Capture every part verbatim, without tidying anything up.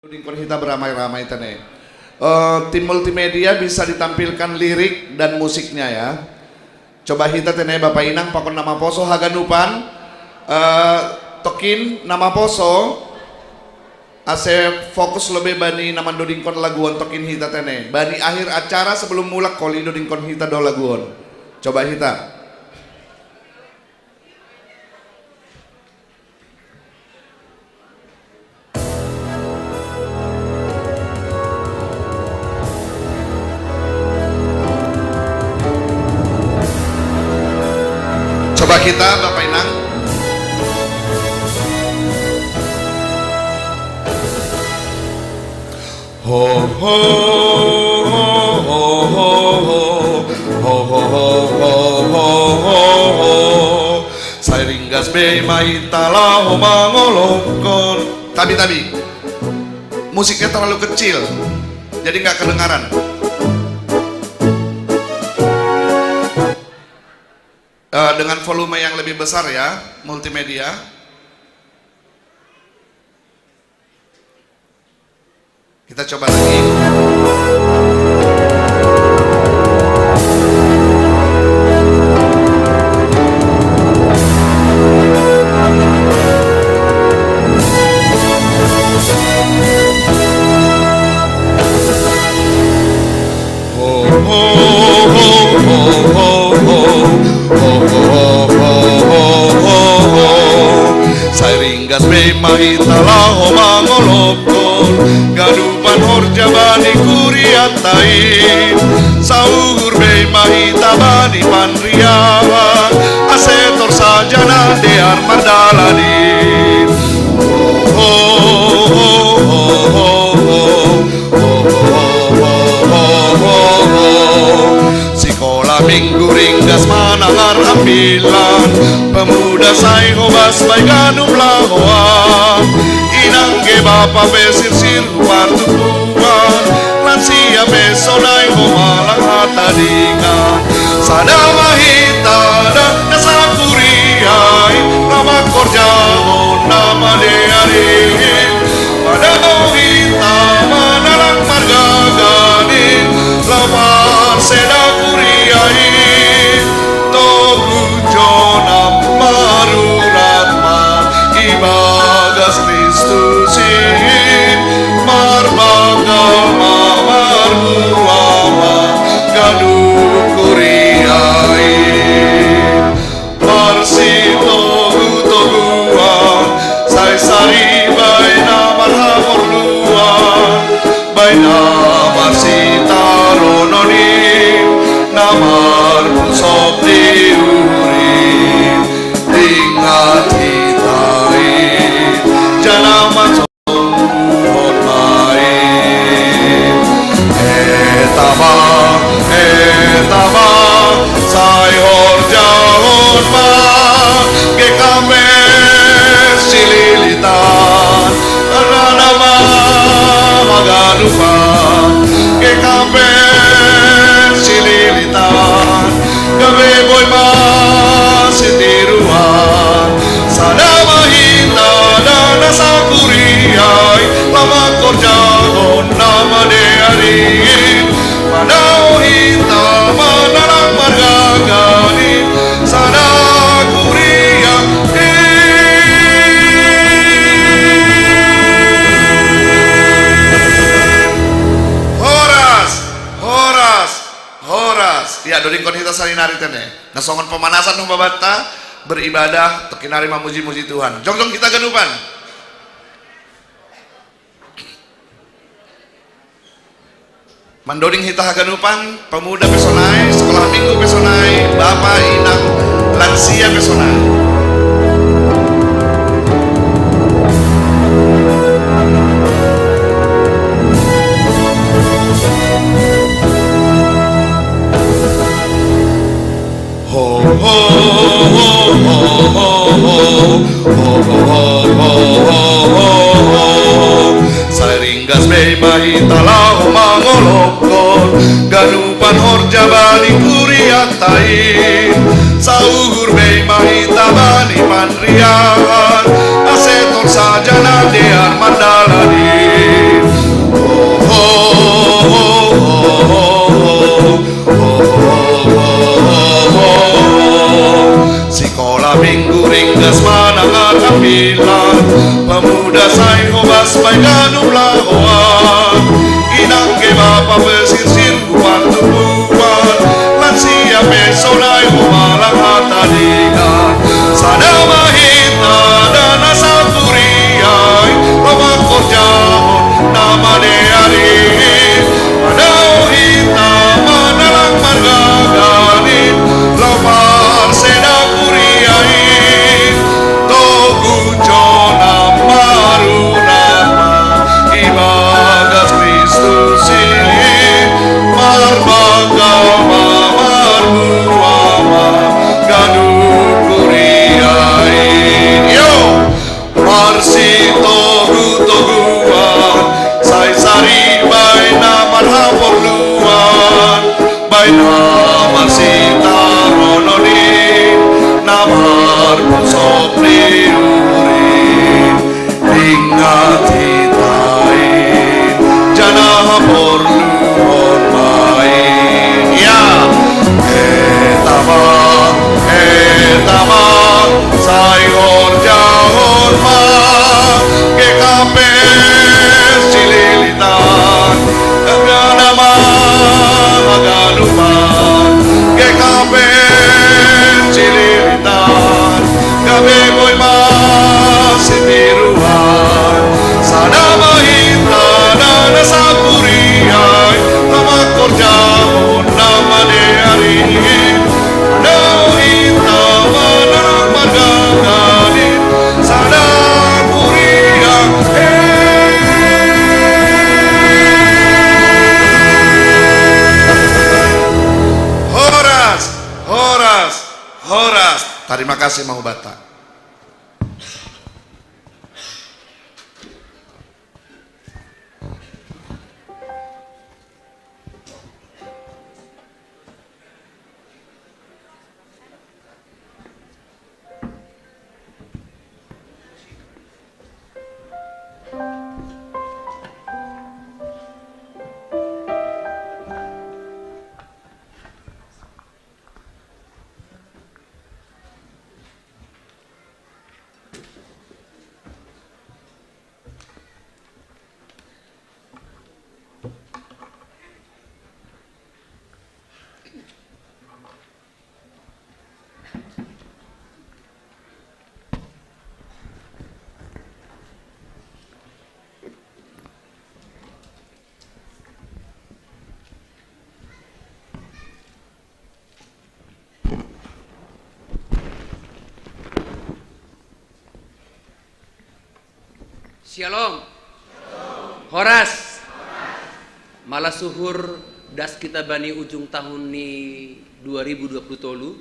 Dingkon hita beramai-ramai tene. Eh, tim multimedia bisa ditampilkan lirik dan musiknya ya. Coba hita tene Bapak Inang pakon namaposo haganupan, eh, tokin namaposo, ase fokus lebe bani namandodingkon laguon tokin hita tene. Bani akhir acara sebelum mulak koli dodingkon hita do laguon. Coba hita. Coba kita, Bapak Inang. Ho, ho, ho, ho, ho, ho, ho, ho, ho, ho, ho, ho. Sai ringgas be ma hita laho mangolopkon. Tabi, tabi. Musiknya terlalu kecil, jadi nggak kedengaran. Eh, dengan volume yang lebih besar ya, multimedia. Kita coba lagi. Ho, ho, ho, ho, ho, ho. Ho, ho, ho, ho, ho, ho, ho. Sai ringgas be ma hita laho mangolopkon, ganupan horja bani kurianta i. Sauhur be ma hita bani panriahan, ase torus saja na dear mardalan i. Ho, ho, ho, ho, ho. Ho, ho, ho, ho, ho, ho. Sikola minggu ringgas manangar ambilan, pemuda sai hobas bai ganup lahoan. Inang ge bapa pe sirsir hu partumpuan, lansia pe sonai ho malang hatadingan. Sada ma hita da na sakuria i, laho mangkorjahon na madear i. Pada hita manalang margaga ni, laho marseda kuria i, togu jo na marurat ma ibagas Kristus i, marbanggal ma, marbuah ma ganup kuria i. Marsitogu-toguan, sai sariba i na marhaporluan, bai na marsitaronon i, na marpusok di uhur i, ingat hita i, janah ma Hot ma i. Eta ma, eta ma, sai horjahon ma, ge kambe sililitan, rana ma haganupan, ge kambe sililitan. Gabe boi ma sitiruan, sada ma hita da na sakuria i, laho mangkorjahon na madear i, manaon hita manalang margaga ni sada kuria i. Horas, horas. Horas. Ya, dodingkon hita sarinari tene. Na songon pemanasan hubabanta beribadah, tokin ari mamuji-muji Tuhan. Jongjong hita ganupan. Mandoding hita haganupan, pemuda pe sonai, sekolah minggu pe sonai, bapa, inang, lansia pe sonai. Ho, ho, ho, ho, ho, ho. Sai ringgas be ma hita laho mangolopkon, ganupan horja bani kurianta i. Sauhur be ma hita bani panriahan, ase torus saja na dear mardalan i. Manangar ambilan, pemuda sai hobas bai ganup lahoan. Inang ge bapa pesisir buat tumbuan, lansia pe sonai hobalang hata digan. Sada mahita dana sakuriai, loba korjahon nama deari. Ada hita manalang margaganin, loba seda kuriai. Togu jona maruna ma ibagas Kristus i, marbangga ma marbua ma ganup kuria i. Yo, marsitogu-toguan, sai sari baina marhaporluan, baina marsitaronon i, na marpusop ni uri. Ingat hita i, janah haporluhon ma i. Ya, eta ma, eta ma, sai horjahon ma, G K P Cililitan, gagana ma haganupan, G K P Cililitan. Gabe boi masih tiruan, sada mahita dana sakuriai, tama korjahon nama deari. Ada hita manang margaganin, sada kuriai. Horas, horas, horas. Tarima kasih, Mahubata. Syalom. Horas. Malas uhur, das kita bani ujung tahun ni dua ribu dua puluh tolu.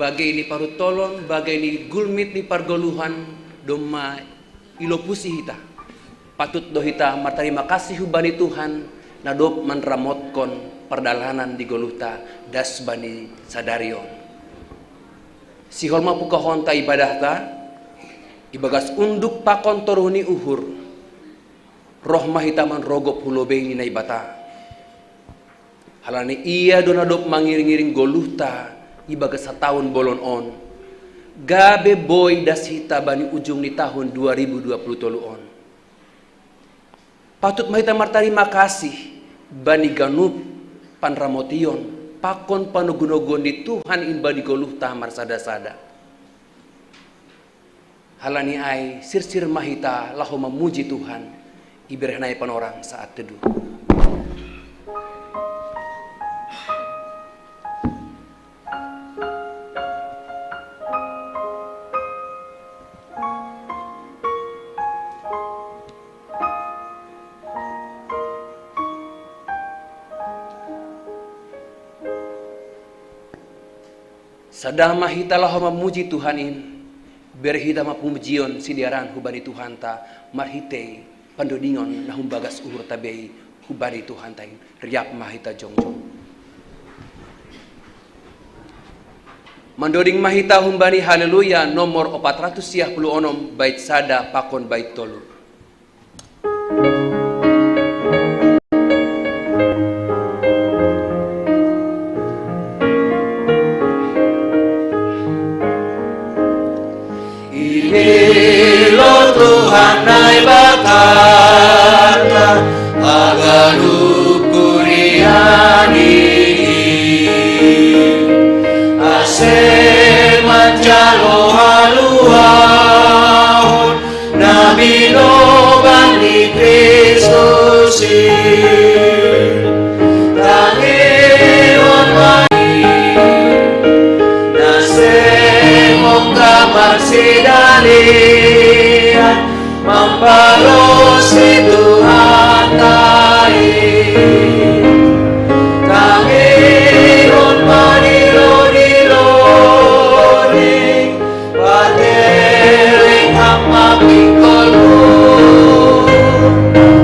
Bage ni parutolon, bage ni gulmit ni pargoluhan, domma ilopusi hita. Patut do hita martarima kasih hubani Tuhan, na dob manramotkon pardalanan di goluhta das bani sadari on. Sihol ma pungkahonta ibadahta, ibagas unduk pakon toruh ni uhur, roh ma hita manrogop hu lobei ni Naibata. Halani Ia do na dob mangiring-iring goluhta ibagas sataon bolon on, gabe boi das hita bani ujung ni tahun dua ribu dua puluh tolu on. Patut ma hita martarima kasih bani ganup panramotion pakon panogu-noguon ni Tuhan in bani goluhta marsada-sada. Halani ai sirsir ma hita laho mamuji Tuhan, ibereh nai panorang saat teduh. Sada ma hita laho mamuji Tuhan in, bere hita ma pamujion sidearan hubani Tuhanta marhitei pandodingon na humbagas uhur tabei hubani Tuhanta in. Riap ma hita jongjong. Mandoding ma hita humbani Haleluya nomor opat ratus siah puluh onom bait sada pakon bait tolu. Ilo Tuhan Naibatata, haganup kuriani. Ase manjalo haluahon, nabi no bani Kristus i. Tangihon ma i, na seng ongga marsidalian, mambalosi Tuhanta i. Tangihon ma dilodiloni, patereng ham ma pingkolmu.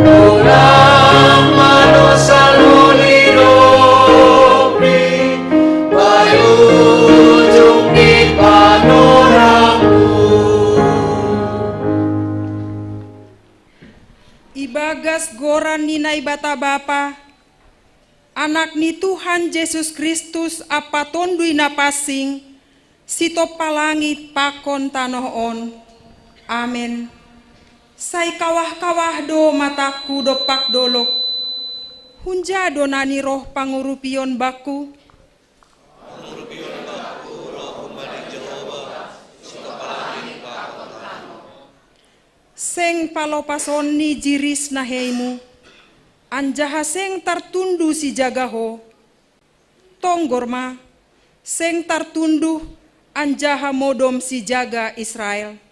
Ulang ma dosa lolidop ni, bahen ujung ni panorangmu. Ibagas goran ni Naibata Bapa, Anak ni Tuhan Jesus Kristus ampa Tonduy Napansing, sitompa langit pakon tanoh on. Amen. Sai kawah-kawah do matangku dompak dolok. Hunja do nani roh pangurupion bakku? Seng palopason ni jiris naheimu, anjaha seng tartundu sijaga ho. Tonggor ma, seng tartundu, anjaha modom sijaga Israel.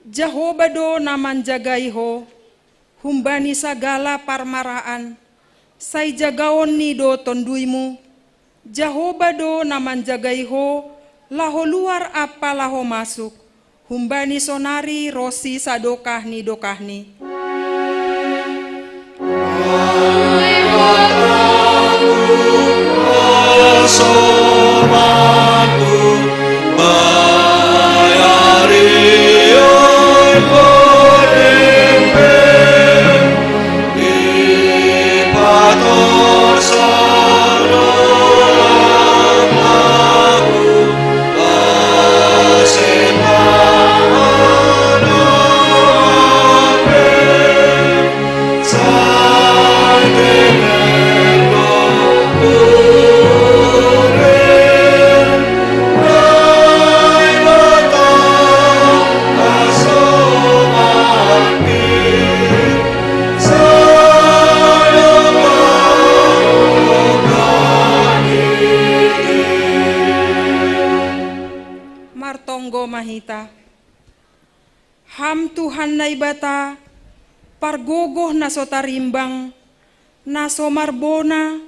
Jahowa do na manjagai ho humbani sagala parmaraan, sai jagaonni do tonduymu. Jahowa do na manjagai ho laho luar ampa laho masuk, humbani sonari ronsi sadokah ni dokahni. Martonggo ma hita. Ham Tuhan Naibata, pargogoh na so tarimbang, na so marbona,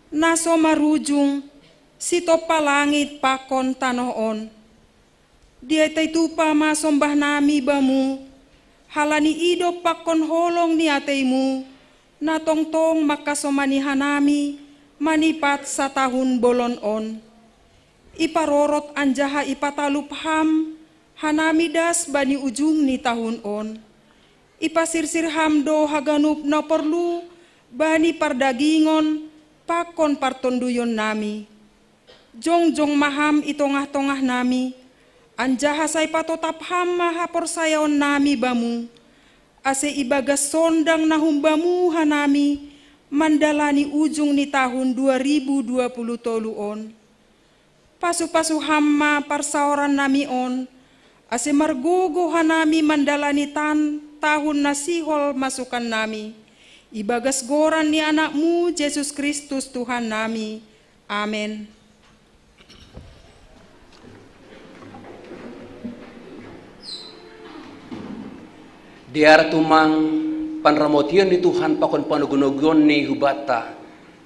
na so marujung, sitompa langit pakon tanoh on. Diatei tupa ma sombahnami Bamu, halani idop pakon holong ni ateimu, na tongtong mangkasomani hanami manipat satahun bolon on. Iparorot anjaha ipatalup Ham hanami das bani ujung ni tahun on. Ipasirsir Ham do haganup na porlu bani pardagingon pakon partonduyonnami. Jongjong ma Ham i tongah-tongahnami, anjaha sai patotap Ham ma haporsayaonnami Bamu, ase ibagas sondang na humbamu hanami mandalani ujung ni tahun dua ribu dua puluh tolu on. Pasu-pasu Ham ma parsaorannami on, ase margogoh hanami mandalani tan tahun na sihol masukannami. Ibagas goran ni Anak-Mu Jesus Kristus Tuhannami. Amen. Dear tumang, panramotion ni Tuhan pakon panogu-noguon ni hubanta,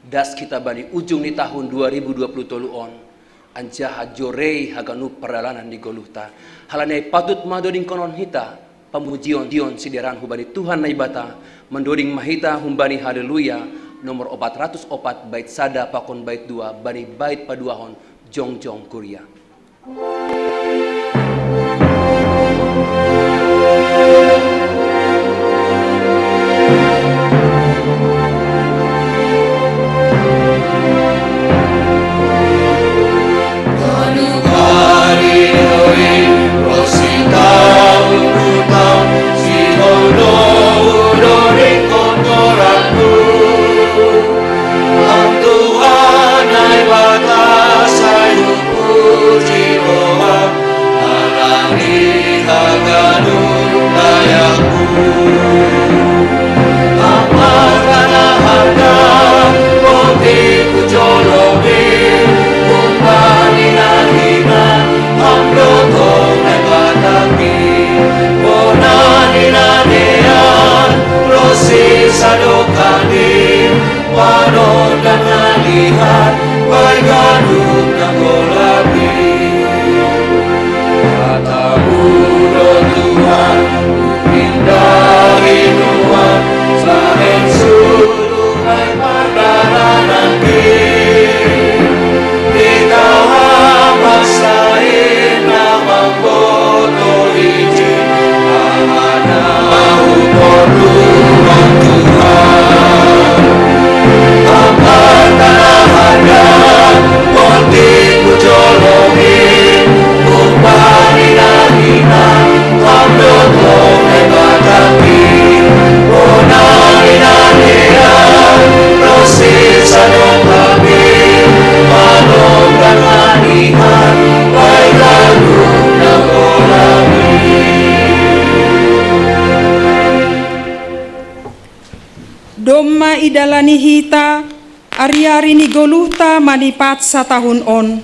das hita bani ujung ni tahun dua ribu dua puluh tolu on, anjaha jorei haganup pardalanan ni goluhta. Halani ai patut ma dodingkonon hita pamujion-mujion sidearan hubani Tuhan Naibata, mandoding ma hita humbani Haleluya nomor opat ratus opat bait sada pakon bait dua bani bait paduahon jongjong kuria. Domma idalani hita ari-ari ni goluhta manipat satahun on.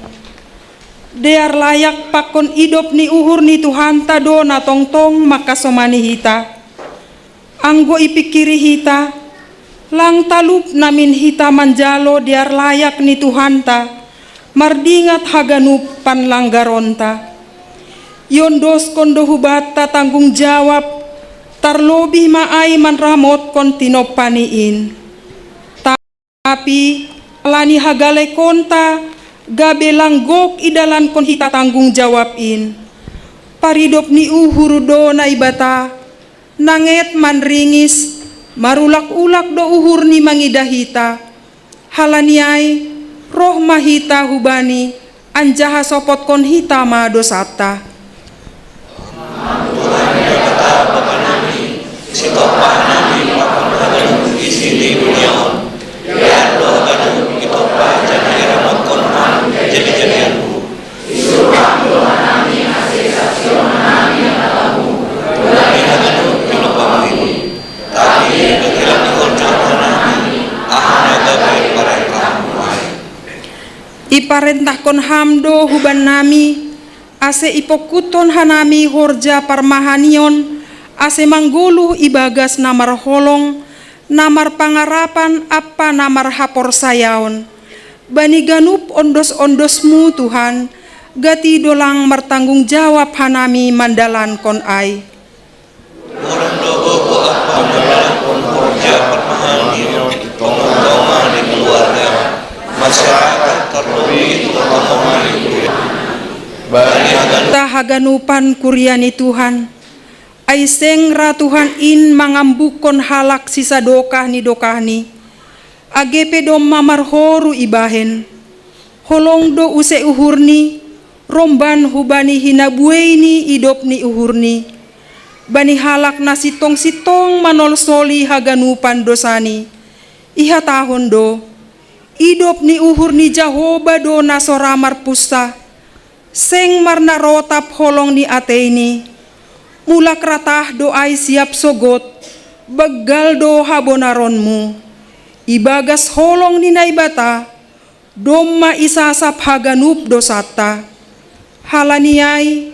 Dear layak pakon idop ni uhur ni Tuhanta do na tongtong mangkasomani hita. Anggo ipingkiri hita, lang talup namin hita manjalo dear layak ni Tuhanta, mardingat haganup panlanggaronta. Iondoskon do hubanta tanggung jawab, tarlobih ma ai manramotkon tinompani in. Tapi, alani hagalekonta, gabe lang gok idalankon hita tanggung jawab in. Paridop ni uhur do Naibata, nanget manringis, marulak-ulak do uhurni mangidah hita. Halani ai, roh ma hita hu-Bani, anjaha sopotkon hita ma dosanta. Tuhan Debata Bapa nami, sitompah nami pakon haganup isi ni dunia on. Biar do haganup itompah janah iramotkon Ham jadi-jadianmu. Tapi haganup tinompahmu ini, tapi pikiran ni horja nami, aha na gabe parentahmu ai. Iparentahkon Ham do hubannami, ase ipongkuthon hanami horja parmahanion, ase manggoluh ibagas na marholong, na marpangarapan ampa na marhaporsayaon. Bani ganup ondos-ondosmu, Tuhan, gati do lang martanggung jawab hanami mandalankon ai. Murang do gogo ampa mandalankon horja parmahanion, tonga-tonga ni keluarga, masyarakat, tarlobih tonga-tonga ni kuria. Bani haganup. Ta haganupan kuria ni Tuhan, ai seng ra Tuhan in mangambukkon halak sisadokah ni dokahni, age pe domma marhoru ibahen. Holong do use uhurni, romban hubani hinabueini idop ni uhurni. Bani halak na sintong-sintong manolsoli haganupan dosani, ihatahon do: Idop ni uhur ni Jahowa do na so ra marpunsa, seng marnarotap holong ni ateini. Mulak ratah do ai siap sogot, banggal do habonaronmu. Ibagas holong ni Naibata, domma isasap haganup dosanta. Halani ai,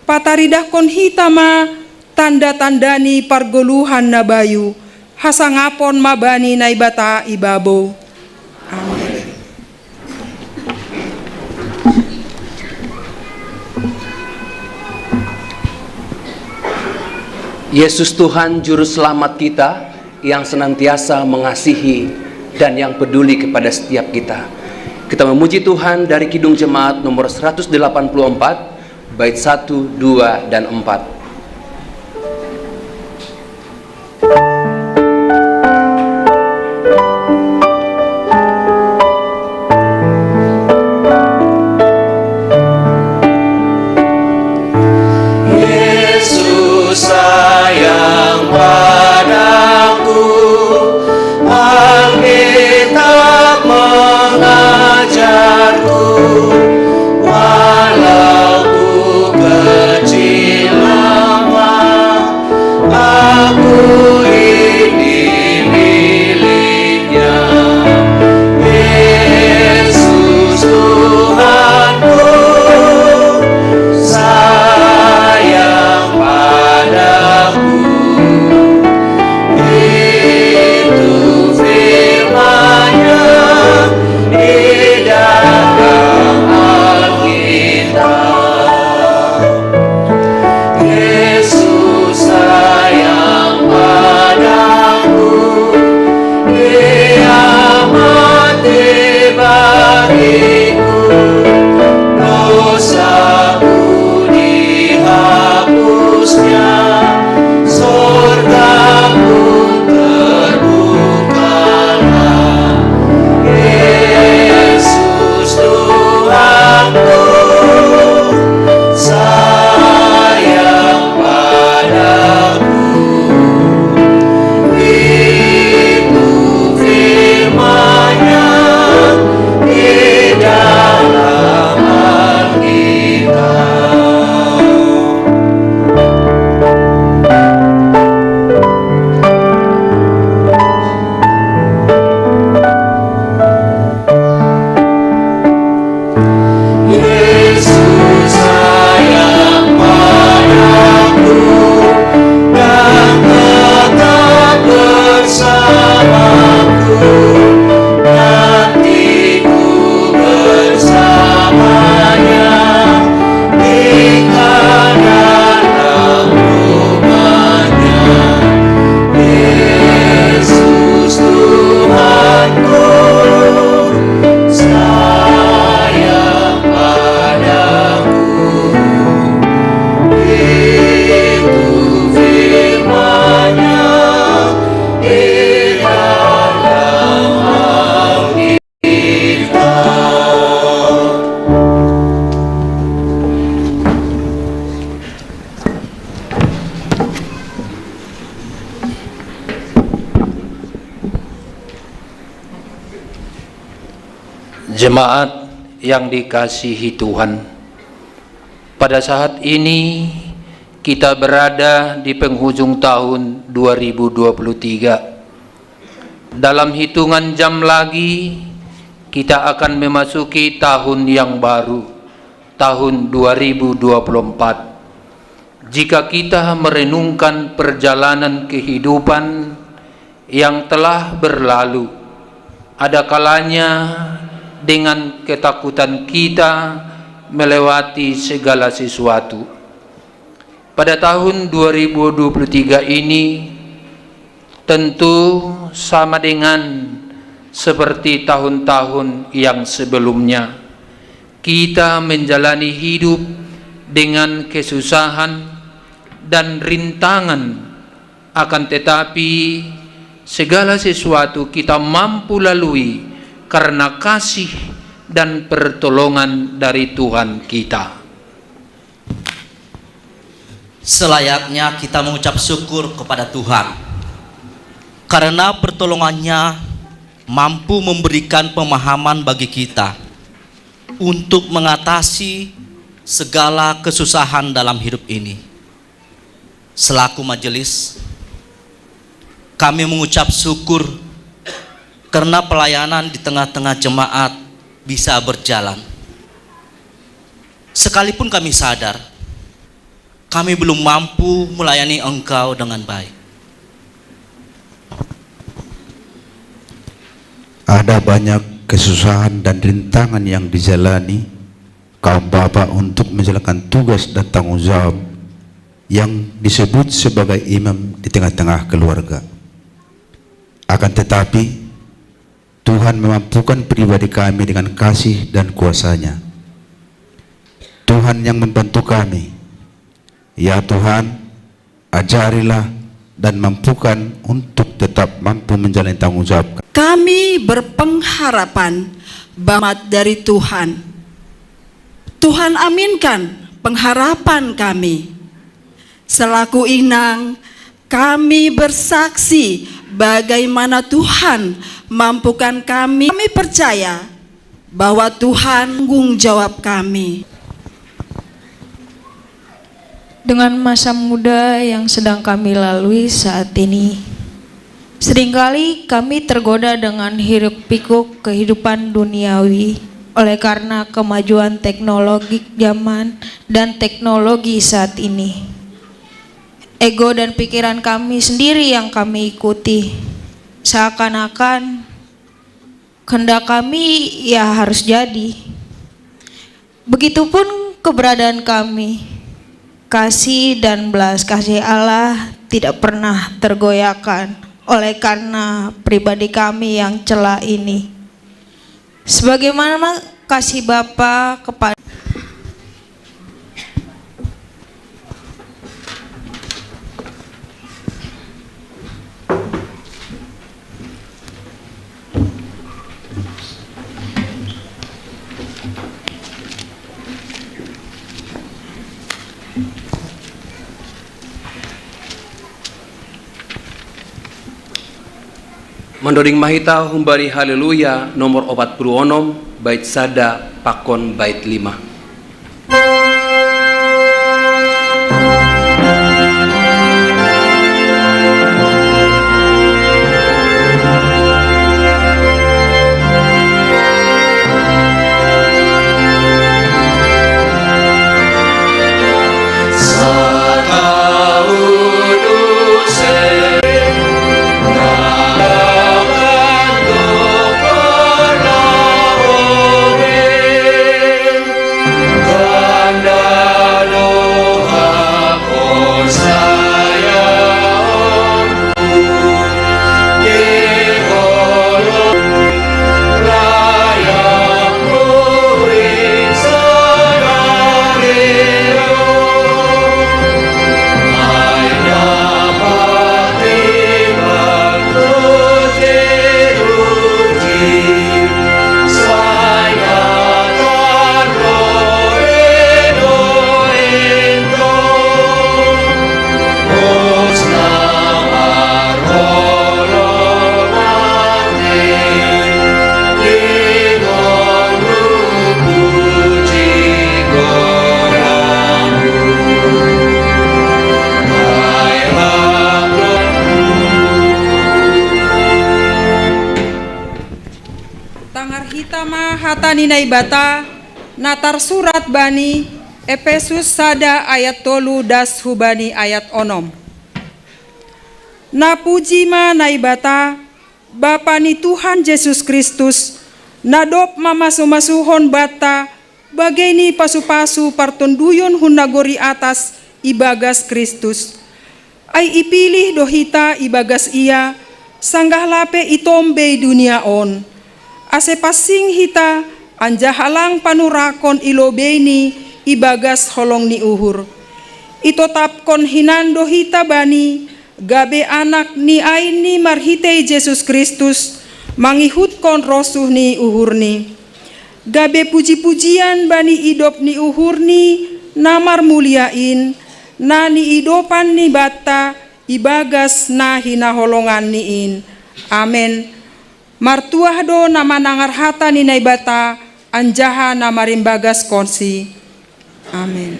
pataridahkon hita ma tanda-tanda ni pargoluhan na bayu, hasangapon ma bani Naibata i babou. Amen. Yesus Tuhan, Juru Selamat kita, yang senantiasa mengasihi dan yang peduli kepada setiap kita. Kita memuji Tuhan dari Kidung Jemaat nomor seratus delapan puluh empat, bait satu, dua, dan empat. Yesus sayang padaku, Alkitab mengajarku, walau ku kecil Jemaat yang dikasihi Tuhan, pada saat ini kita berada di penghujung tahun dua ribu dua puluh tiga. Dalam hitungan jam lagi, kita akan memasuki tahun yang baru, tahun dua ribu dua puluh empat. Jika kita merenungkan perjalanan kehidupan yang telah berlalu, ada kalanya dengan ketakutan kita melewati segala sesuatu. Pada tahun dua ribu dua puluh tiga ini, tentu sama dengan seperti tahun-tahun yang sebelumnya, kita menjalani hidup dengan kesusahan dan rintangan. Akan tetapi, segala sesuatu kita mampu lalui karena kasih dan pertolongan dari Tuhan kita. Selayaknya kita mengucap syukur kepada Tuhan karena pertolongannya mampu memberikan pemahaman bagi kita untuk mengatasi segala kesusahan dalam hidup ini. Selaku majelis, kami mengucap syukur karena pelayanan di tengah-tengah jemaat bisa berjalan. Sekalipun kami sadar, kami belum mampu melayani Engkau dengan baik. Ada banyak kesusahan dan rintangan yang dijalani kaum bapak untuk menjalankan tugas dan tanggung jawab yang disebut sebagai imam di tengah-tengah keluarga. Akan tetapi, Tuhan memampukan pribadi kami dengan kasih dan kuasa-Nya. Tuhan yang membantu kami. Ya Tuhan, ajarilah dan mampukan untuk tetap mampu menjalani tanggung jawab. Kami berpengharapan bahwa dari Tuhan. Tuhan aminkan pengharapan kami. Selaku inang, kami bersaksi bagaimana Tuhan mampukan kami. Kami percaya bahwa Tuhan tanggung jawab kami. Dengan masa muda yang sedang kami lalui saat ini, seringkali kami tergoda dengan hiruk-pikuk kehidupan duniawi oleh karena kemajuan teknologi zaman dan teknologi saat ini. Ego dan pikiran kami sendiri yang kami ikuti, seakan-akan kehendak kami ya harus jadi. Begitupun keberadaan kami. Kasih dan belas kasih Allah tidak pernah tergoyahkan oleh karena pribadi kami yang celah ini. Sebagaimana kasih Bapa kepada Mandoding mahita humbari Haleluya nomor opat puluh onom, bait sada pakon bait lima. Sama hata ni Naibata na tarsurat bani Epesus sada ayat tolu das hubani ayat onom. Napuji ma Naibata, Bapa ni Tuhan Jesus Kristus, na dob mamasu-masuhon banta bagei ni pasu-pasu partonduyon hun nagori atas ibagas Kristus. Ai ipilih do hita ibagas Ia, sanggah lape itombei dunia on, ase pansing hita anjaha lang panurakon i lobeiNi ibagas holong ni uhur. Itotapkon hinan do hita Bani, gabe anak ni ainNi marhitei Jesus Kristus, mangihutkon rosuh ni uhurNi. Gabe puji-pujian bani idop ni uhurNi na marmulia in, na niidopanNi banta ibagas na hinaholonganNi in. Amen. Martuah do na manangar hata ni Naibata anjaha na marimbagaskonsi. Amen.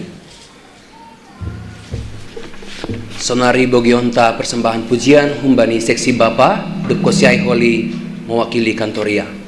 Sonari bogionta persembahan pujian humbani seksi Bapa, dob kosiai holi mewakili kantor Ia.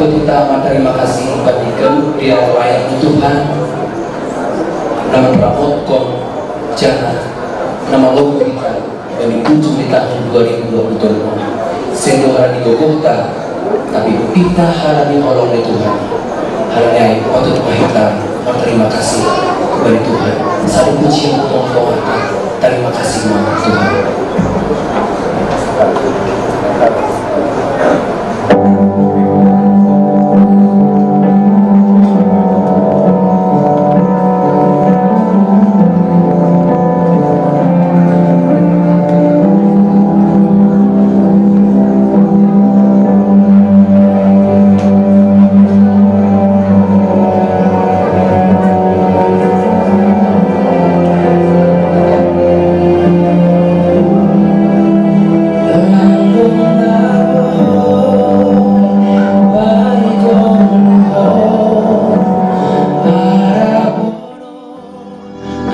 Kita ma tarima kasih bani ganup dia layak ni Tuhan, na maramotkon jana na malogu hita bani ujung ni tahun dua ribu dua puluh tolu. Sendo halani gogohta, tapi hita halani holong ni Tuhan. Halani ai patut ma hita martarima kasih bani Tuhan. Sada pujian tu Tuhan. Tarima kasih ma Tuhan.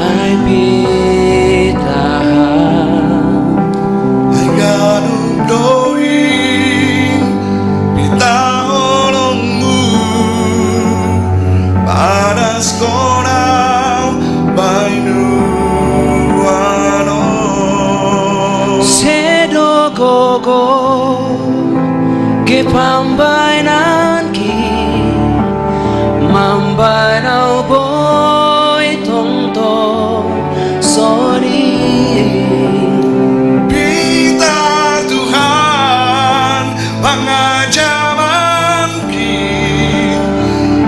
Ai pitahan. Ai ganup do in pita holongmu, padaskon au baenon. Sedo gogo, gabe pambaenanki, mambaen au boi tongtong sonin. Pintar Tuhan pangajamanki,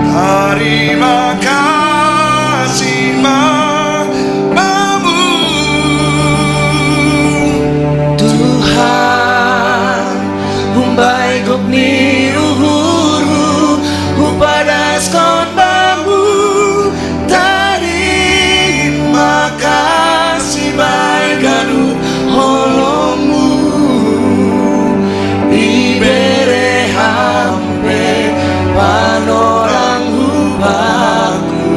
tarima kasih ma Bamu. Tuhan, umbai gok ni uhurhu hupadaskon Bamu. Tarima kasih bae ganup holongmu, ibere Ham pe panorang hubaku.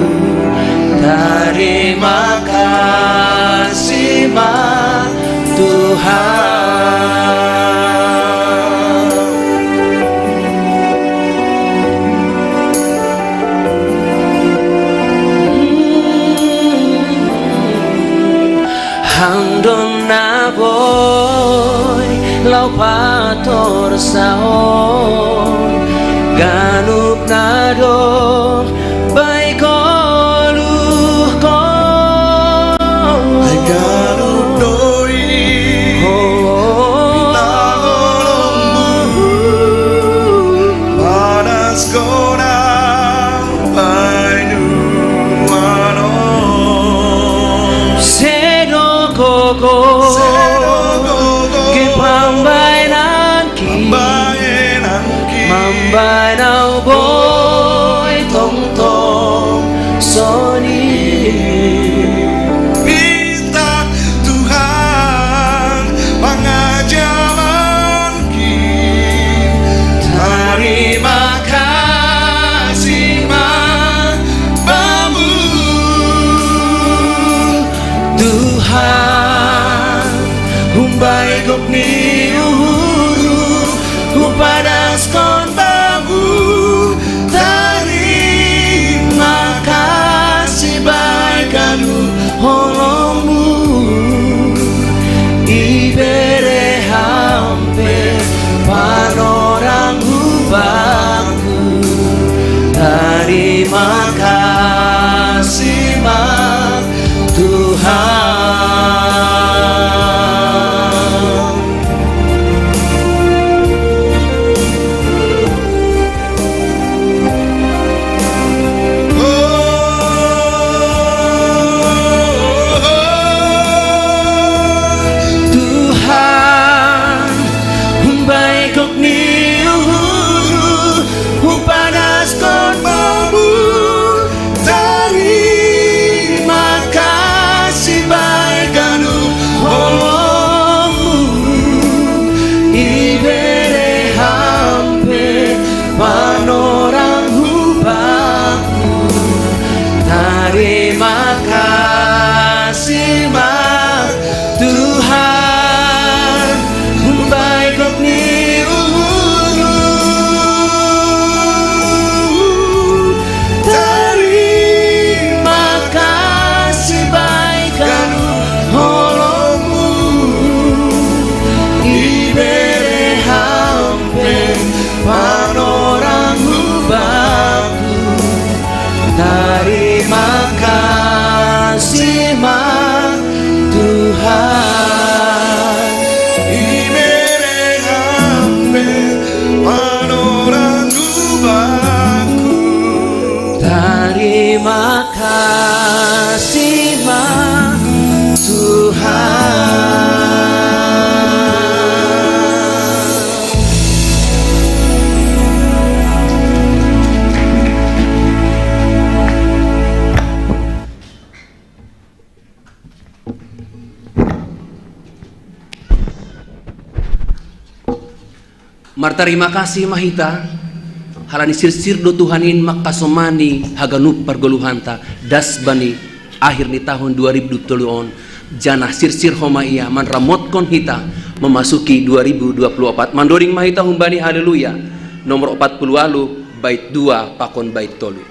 Tarima kasih ma Tuhan. Hang do na boi laho patorsaon ganup na dong bae goluhkon. Ai ganup do in pita holongmu, padaskon au baenon. Sedo gogo, sedo gogo, gabe pambaenanki, pambaenanki, mambaen au boi tongtong sonin. Pintar Tuhan pangajaman Tarima kasih ma Bamu. Tuhan, umbai gok ni uhurhu hupadaskon Bamu. Tarima kasih bae ganup holongmu, ibere Ham pe panorang hubaku. Tarima kasih ma Tuhan. Tuhan, umbai gok ni uhurhu hupadaskon Bamu. Martarima kasih ma hita, halani sirsir do Tuhan in mangkasomani haganup pargoluhanta, das bani akhir ni tahun dua ribu dua puluh on, janah sirsir homa ia manramotkon hita memasuki dua ribu dua puluh empat. Mandoding ma hita humbani Haleluya nomor opat puluh walu, bait dua pakon bait tolu.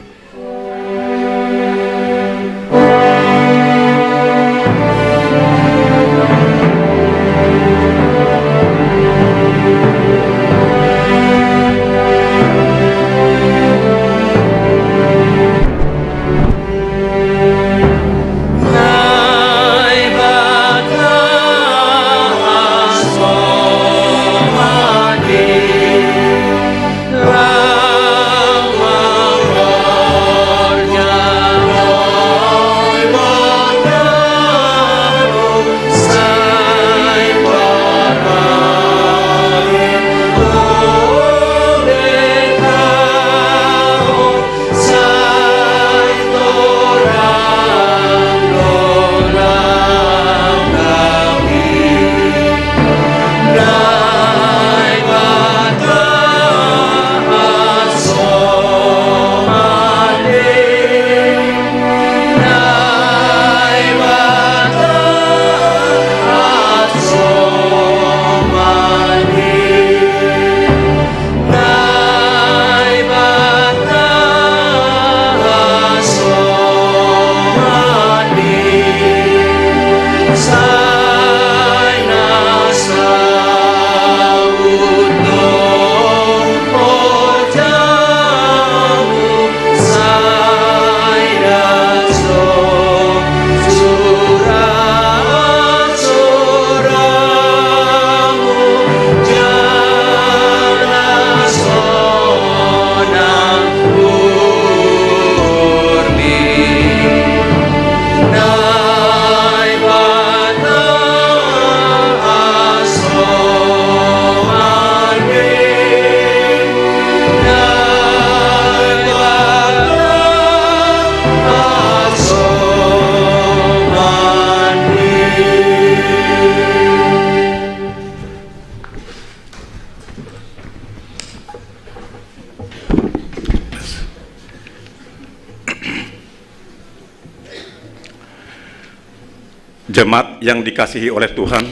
Jemaat yang dikasihi oleh Tuhan,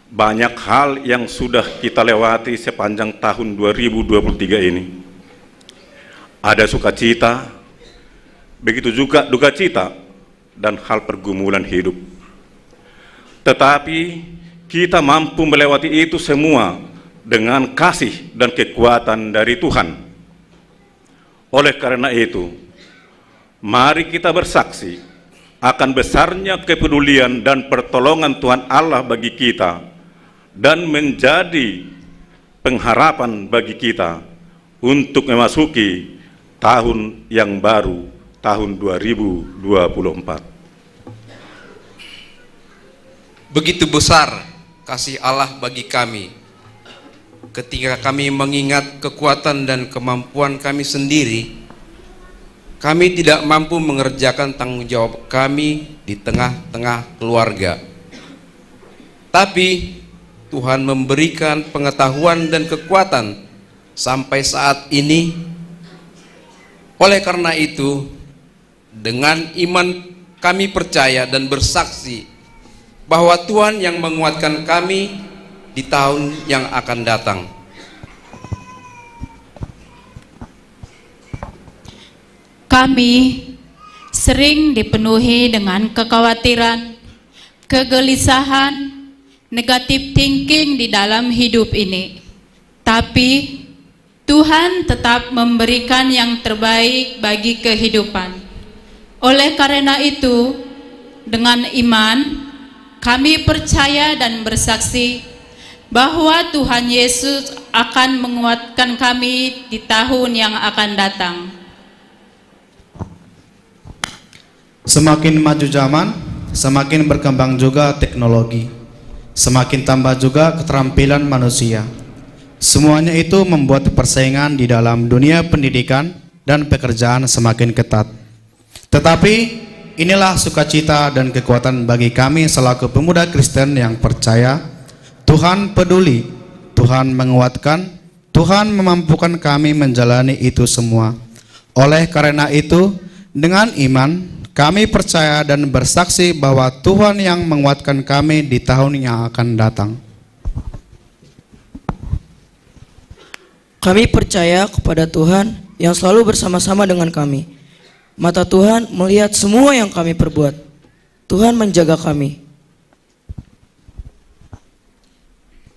banyak hal yang sudah kita lewati sepanjang tahun dua ribu dua puluh tiga ini. Ada sukacita, begitu juga duka cita dan hal pergumulan hidup. Tetapi kita mampu melewati itu semua dengan kasih dan kekuatan dari Tuhan. Oleh karena itu, mari kita bersaksi akan besarnya kepedulian dan pertolongan Tuhan Allah bagi kita dan menjadi pengharapan bagi kita untuk memasuki tahun yang baru, tahun dua ribu dua puluh empat. Begitu besar kasih Allah bagi kami, ketika kami mengingat kekuatan dan kemampuan kami sendiri, kami tidak mampu mengerjakan tanggung jawab kami di tengah-tengah keluarga. Tapi Tuhan memberikan pengetahuan dan kekuatan sampai saat ini. Oleh karena itu, dengan iman kami percaya dan bersaksi bahwa Tuhan yang menguatkan kami di tahun yang akan datang. Kami sering dipenuhi dengan kekhawatiran, kegelisahan, negative thinking di dalam hidup ini. Tapi Tuhan tetap memberikan yang terbaik bagi kehidupan. Oleh karena itu, dengan iman, kami percaya dan bersaksi bahwa Tuhan Yesus akan menguatkan kami di tahun yang akan datang. Semakin maju zaman, semakin berkembang juga teknologi, semakin tambah juga keterampilan manusia. Semuanya itu membuat persaingan di dalam dunia pendidikan dan pekerjaan semakin ketat. Tetapi inilah sukacita dan kekuatan bagi kami selaku pemuda Kristen yang percaya Tuhan peduli, Tuhan Tuhan menguatkan, Tuhan memampukan kami menjalani itu semua. Oleh karena itu, dengan iman, kami percaya dan bersaksi bahwa Tuhan yang menguatkan kami di tahun yang akan datang. Kami percaya kepada Tuhan yang selalu bersama-sama dengan kami. Mata Tuhan melihat semua yang kami perbuat. Tuhan menjaga kami.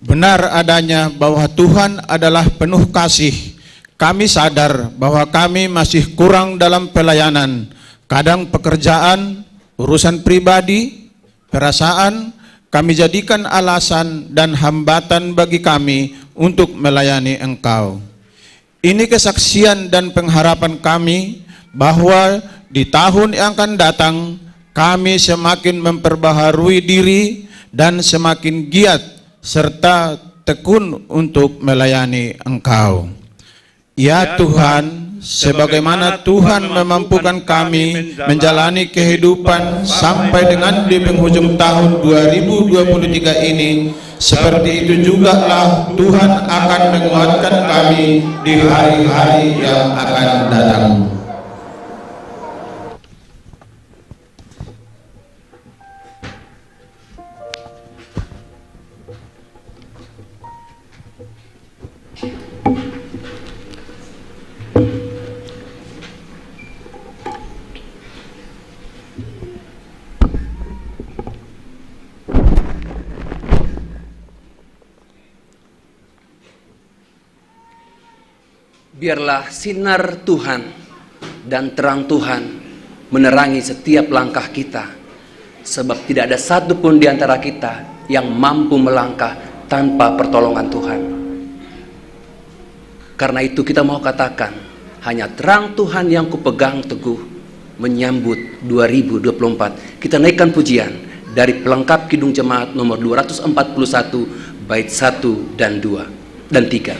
Benar adanya bahwa Tuhan adalah penuh kasih. Kami sadar bahwa kami masih kurang dalam pelayanan. Kadang pekerjaan, urusan pribadi, perasaan kami jadikan alasan dan hambatan bagi kami untuk melayani Engkau. Ini kesaksian dan pengharapan kami bahwa di tahun yang akan datang kami semakin memperbaharui diri dan semakin giat serta tekun untuk melayani Engkau. Ya Tuhan, sebagaimana Tuhan memampukan kami menjalani kehidupan sampai dengan di penghujung tahun dua ribu dua puluh tiga ini, seperti itu jugalah Tuhan akan menguatkan kami di hari-hari yang akan datang. Biarlah sinar Tuhan dan terang Tuhan menerangi setiap langkah kita, sebab tidak ada satu pun di antara kita yang mampu melangkah tanpa pertolongan Tuhan. Karena itu kita mau katakan, hanya terang Tuhan yang kupegang teguh menyambut dua ribu dua puluh empat. Kita naikkan pujian dari pelengkap Kidung Jemaat nomor dua ratus empat puluh satu, bait satu dan dua dan tiga.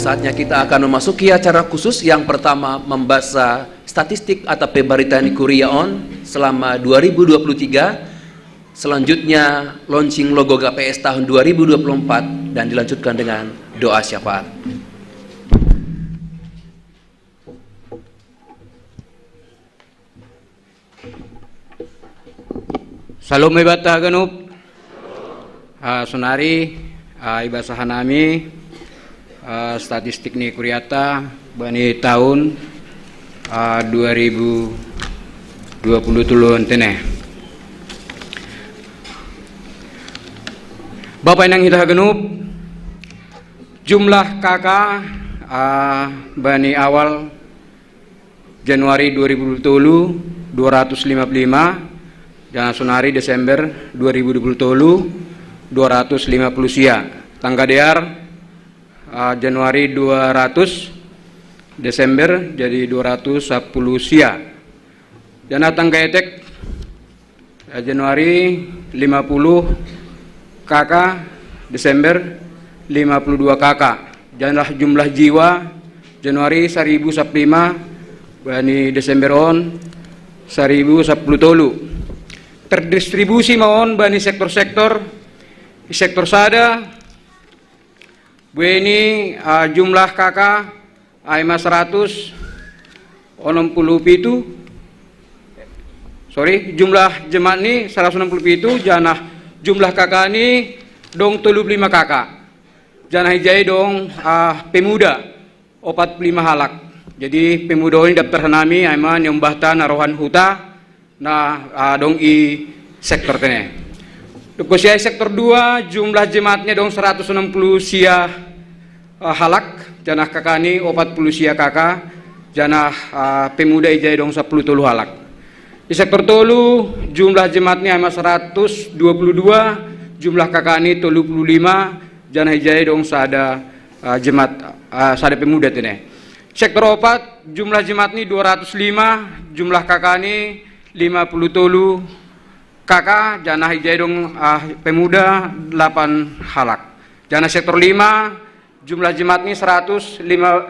Saatnya kita akan memasuki acara khusus yang pertama, membaca Statistik atau pemberitaan Kuria on selama dua ribu dua puluh tiga, selanjutnya launching logo K P S tahun dua ribu dua puluh empat, dan dilanjutkan dengan doa syafaat. Salom mai banta haganup. Ah, sonari, ah, ibasa hanami, ah, statistik ni kuriata bani tahun, ah, dua ribu dua puluh tolu on tene. Bapa inang hita haganup, jumlah K K, ah, bani awal Januari dua ribu dua puluh tolu, dua ratus lima puluh lima, dan sonari Desember dua ribu dua puluh tolu, dua ratus lima puluh sia. Tangga dear, ah, Januari dua ratus, Desember jadi dua ratus sepuluh sia. Jana tangga etek, ah, Januari lima puluh K K, Desember lima puluh dua K K. Jana jumlah jiwa, Januari saribu sapuluh lima, bani Desember on saribu sapuluh tolu. Terdistribusi ma on bani sektor-sektor, sektor sada, bani, ah, jumlah K K ai ma saratus onom puluh pitu, sorry, jumlah jemaat ni saratus onom puluh pitu, jana jumlah K K ni dong tolu puluh lima K K. Jana i jai dong, ah, pemuda opat puluh lima halak. Jadi pemuda ni daptar hanami ai ma ni ombahta na roha ni huta, na, ah, dong i sektor tene. Dopo sia i sektor dua, jumlah jemaatnya dong saratus onom puluh sia, ah, halak, jana K K ni opat puluh sia K K, jana, ah, pemuda i jai dong sapuluh tolu halak. I sektor tolu, jumlah jemaat ni ai ma saratus dua puluh dua, jumlah K K ni tolu puluh lima, jana i jai dong sada, ah, jemaat, ah, sada pemuda tene. Sektor opat, jumlah jemaat ni dua ratus lima, jumlah K K ni lima puluh tolu K K, jana i jai dong, ah, pemuda delapan halak. Jana sektor lima, jumlah jemaat ni saratus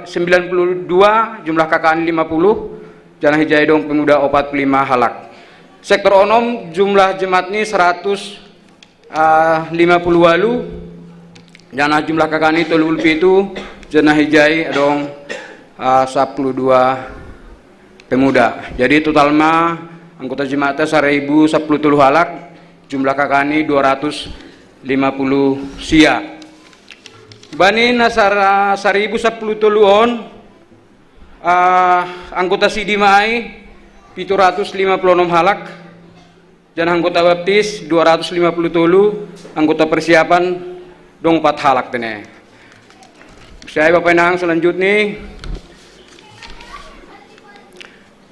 sembilan puluh dua, jumlah K K ni lima puluh, jana i jai dong pemuda opat puluh lima halak. Sektor onom, jumlah jemaat ni saratus, ah, lima puluh walu, jana jumlah K K ni tolu puluh pitu, jana i jai dong, ah, sapuluh dua pemuda. Jadi total ma anggota jemaat saribu sapuluh tolu halak, jumlah K K ni dua ratus lima puluh sia. Bani na sara-, saribu sapuluh tolu on, ah, anggota sidi ma ai pitu ratus lima puluh onom halak, jana anggota baptis dua ratus lima puluh tolu, anggota persiapan dong opat halak tene. Sia i bapa inang, selanjutnya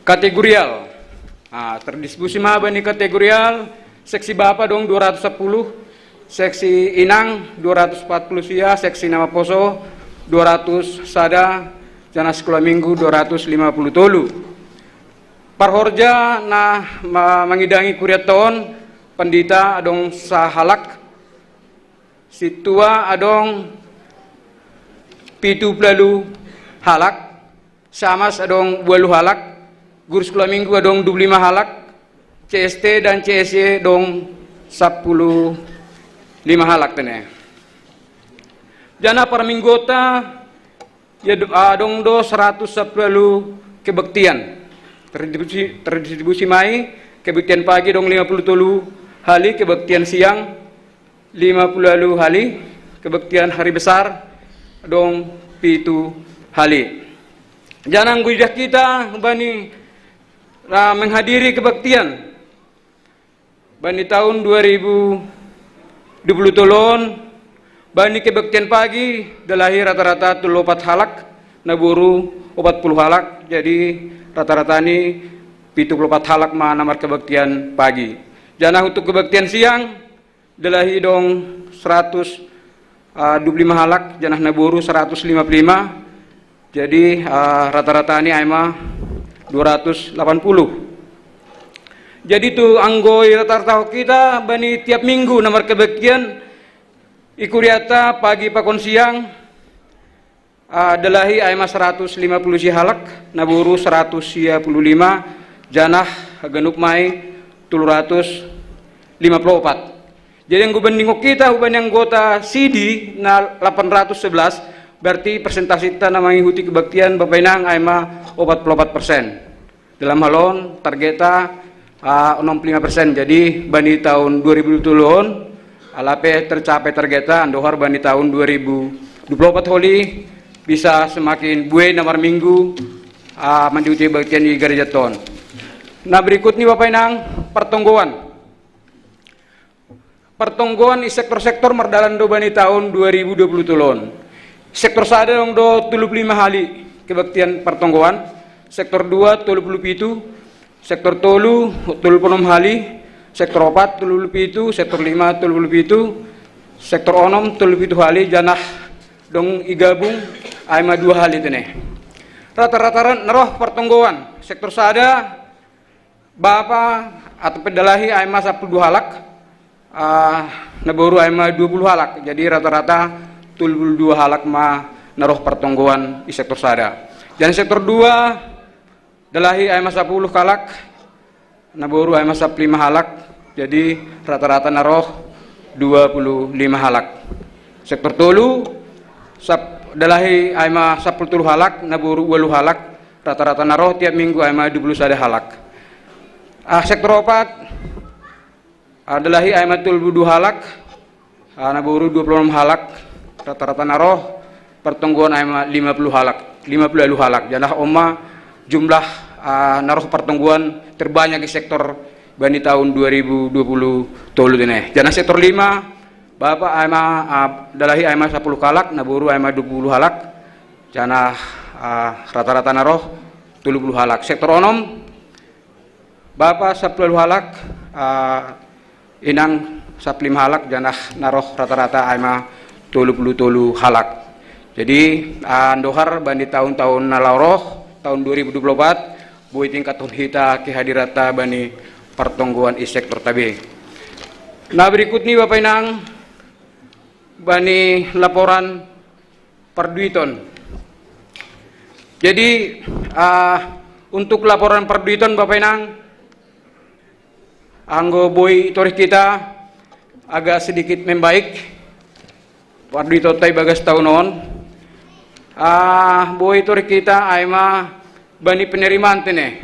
kategorial. Ah, terdistribusi ma bani kategorial, seksi bapa dong dua ratus sapuluh, seksi inang dua ratus opat puluh sia, seksi na maposo dua ratus sada, jana sekolah minggu dua ratus lima puluh tolu. Parhorja na ma-, mangidangi kuriata on, pandita adong sahalak, sintua adong pitu puluh walu halak, samas adong walu halak, guru sekolah minggu adong dua puluh lima halak, C S T dan C S Y dong sapuluh lima halak tene. Jana parmingguta, ya do-, ah, dong do saratus sapuluh walu kebaktian. Terdistribusi, terdistribusi ma i, kebaktian pagi dong lima puluh tolu hali, kebaktian siang lima puluh walu hali, kebaktian hari besar dong pitu hali. Jana anggo idah kita bani, ah, menghadiri kebaktian bani tahun dua ribu dua puluh tolu on, bani kebaktian pagi, dalahi rata-rata tolu opat halak, naboru opat puluh halak, jadi rata-rata ni pitu puluh opat halak ma na markebaktian pagi. Jana untuk kebaktian siang, dalahi dong saratus, ah, dua puluh lima halak, jana naboru saratus lima puluh lima, jadi, ah, rata-rata ni ai ma dua ratus delapan puluh. Jadi tu anggo i rata-rata kita bani tiap minggu na markebaktian i kuriata pagi pakon siang, Ah, dalahi ai ma saratus lima puluh sia halak, naboru saratus sia puluh lima, janah haganup mai tolu ratus lima puluh opat. Jadi anggo bandingon hita hubani anggota sidi na lapan ratus sebelas, berarti persentasenta na mangihuti kebaktian Bapa Inang ai ma opat puluh opat persen. Dalam hal on targeta, ah, onom puluh lima persen. Jadi bani tahun dua ribu dua puluh on, ala pe tercapai targeta, andohar bani tahun dua ribu dua puluh opat holi bisa semakin buei na marminggu, ah, mandihuti kebaktian di gereja on. Na berikut ni Bapa Inang, partonggoan. Partonggoan i sektor-sektor mardalan do bani tahun dua ribu dua puluh tolu on. Sektor sada dong do tolu puluh lima hali kebaktian partonggoan, sektor dua tolu puluh pitu, sektor tolu tolu puluh onom hali, sektor opat tolu puluh pitu, sektor lima tolu puluh pitu, sektor onom tolu puluh pitu hali, janah dong igabung ai ma dua hali tene. Rata-rata na roh partonggoan sektor sada, Bapa atau pe dalahi ai ma sapuluh dua halak, ah, naboru ai ma dua puluh halak. Jadi rata-rata tolu puluh dua halak ma na roh partonggoan i sektor sada. Janah sektor dua, dalahi ai ma sapuluh halak, naboru ai ma sapuluh lima halak. Jadi rata-rata na roh dua puluh lima halak. Sektor tolu, sap-, dalahi ai ma sapuluh tolu halak, naboru ualu halak, rata-rata na roh tiap minggu ai ma dua puluh sada halak. Ah, sektor opat, ah, dalahi ai ma tolu puluh dua halak, ah, naboru dua puluh onom halak, rata-rata na roh partonggoan ai ma lima puluh halak, lima puluh ualu halak. Janah on ma jumlah, ah, na roh partonggoan terbanyak i sektor bani tahun dua ribu dua puluh tolu tene. Janah sektor lima, Bapa ai ma, ah, dalahi ai ma sapuluh halak, naboru ai ma dua puluh halak, janah, ah, rata-rata na roh tolu puluh halak. Sektor onom, Bapa sapuluh ualu halak, ah, Inang sapuluh lima halak, janah na roh rata-rata ai ma tolu puluh tolu halak. Jadi, ah, andohar bani tahun-tahun na laho roh, tahun dua ribu dua puluh opat, boi tingkathon hita kehadiranta bani partonggoan i sektor tabe. Na berikut ni Bapa Inang, bani laporan parduiton. Jadi, ah, untuk laporan parduiton Bapa Inang, anggo boi torih hita agak sedikit membaik parduitonta ibagas tahun on. Ah, boi torih hita ai ma bani penerimaan tene.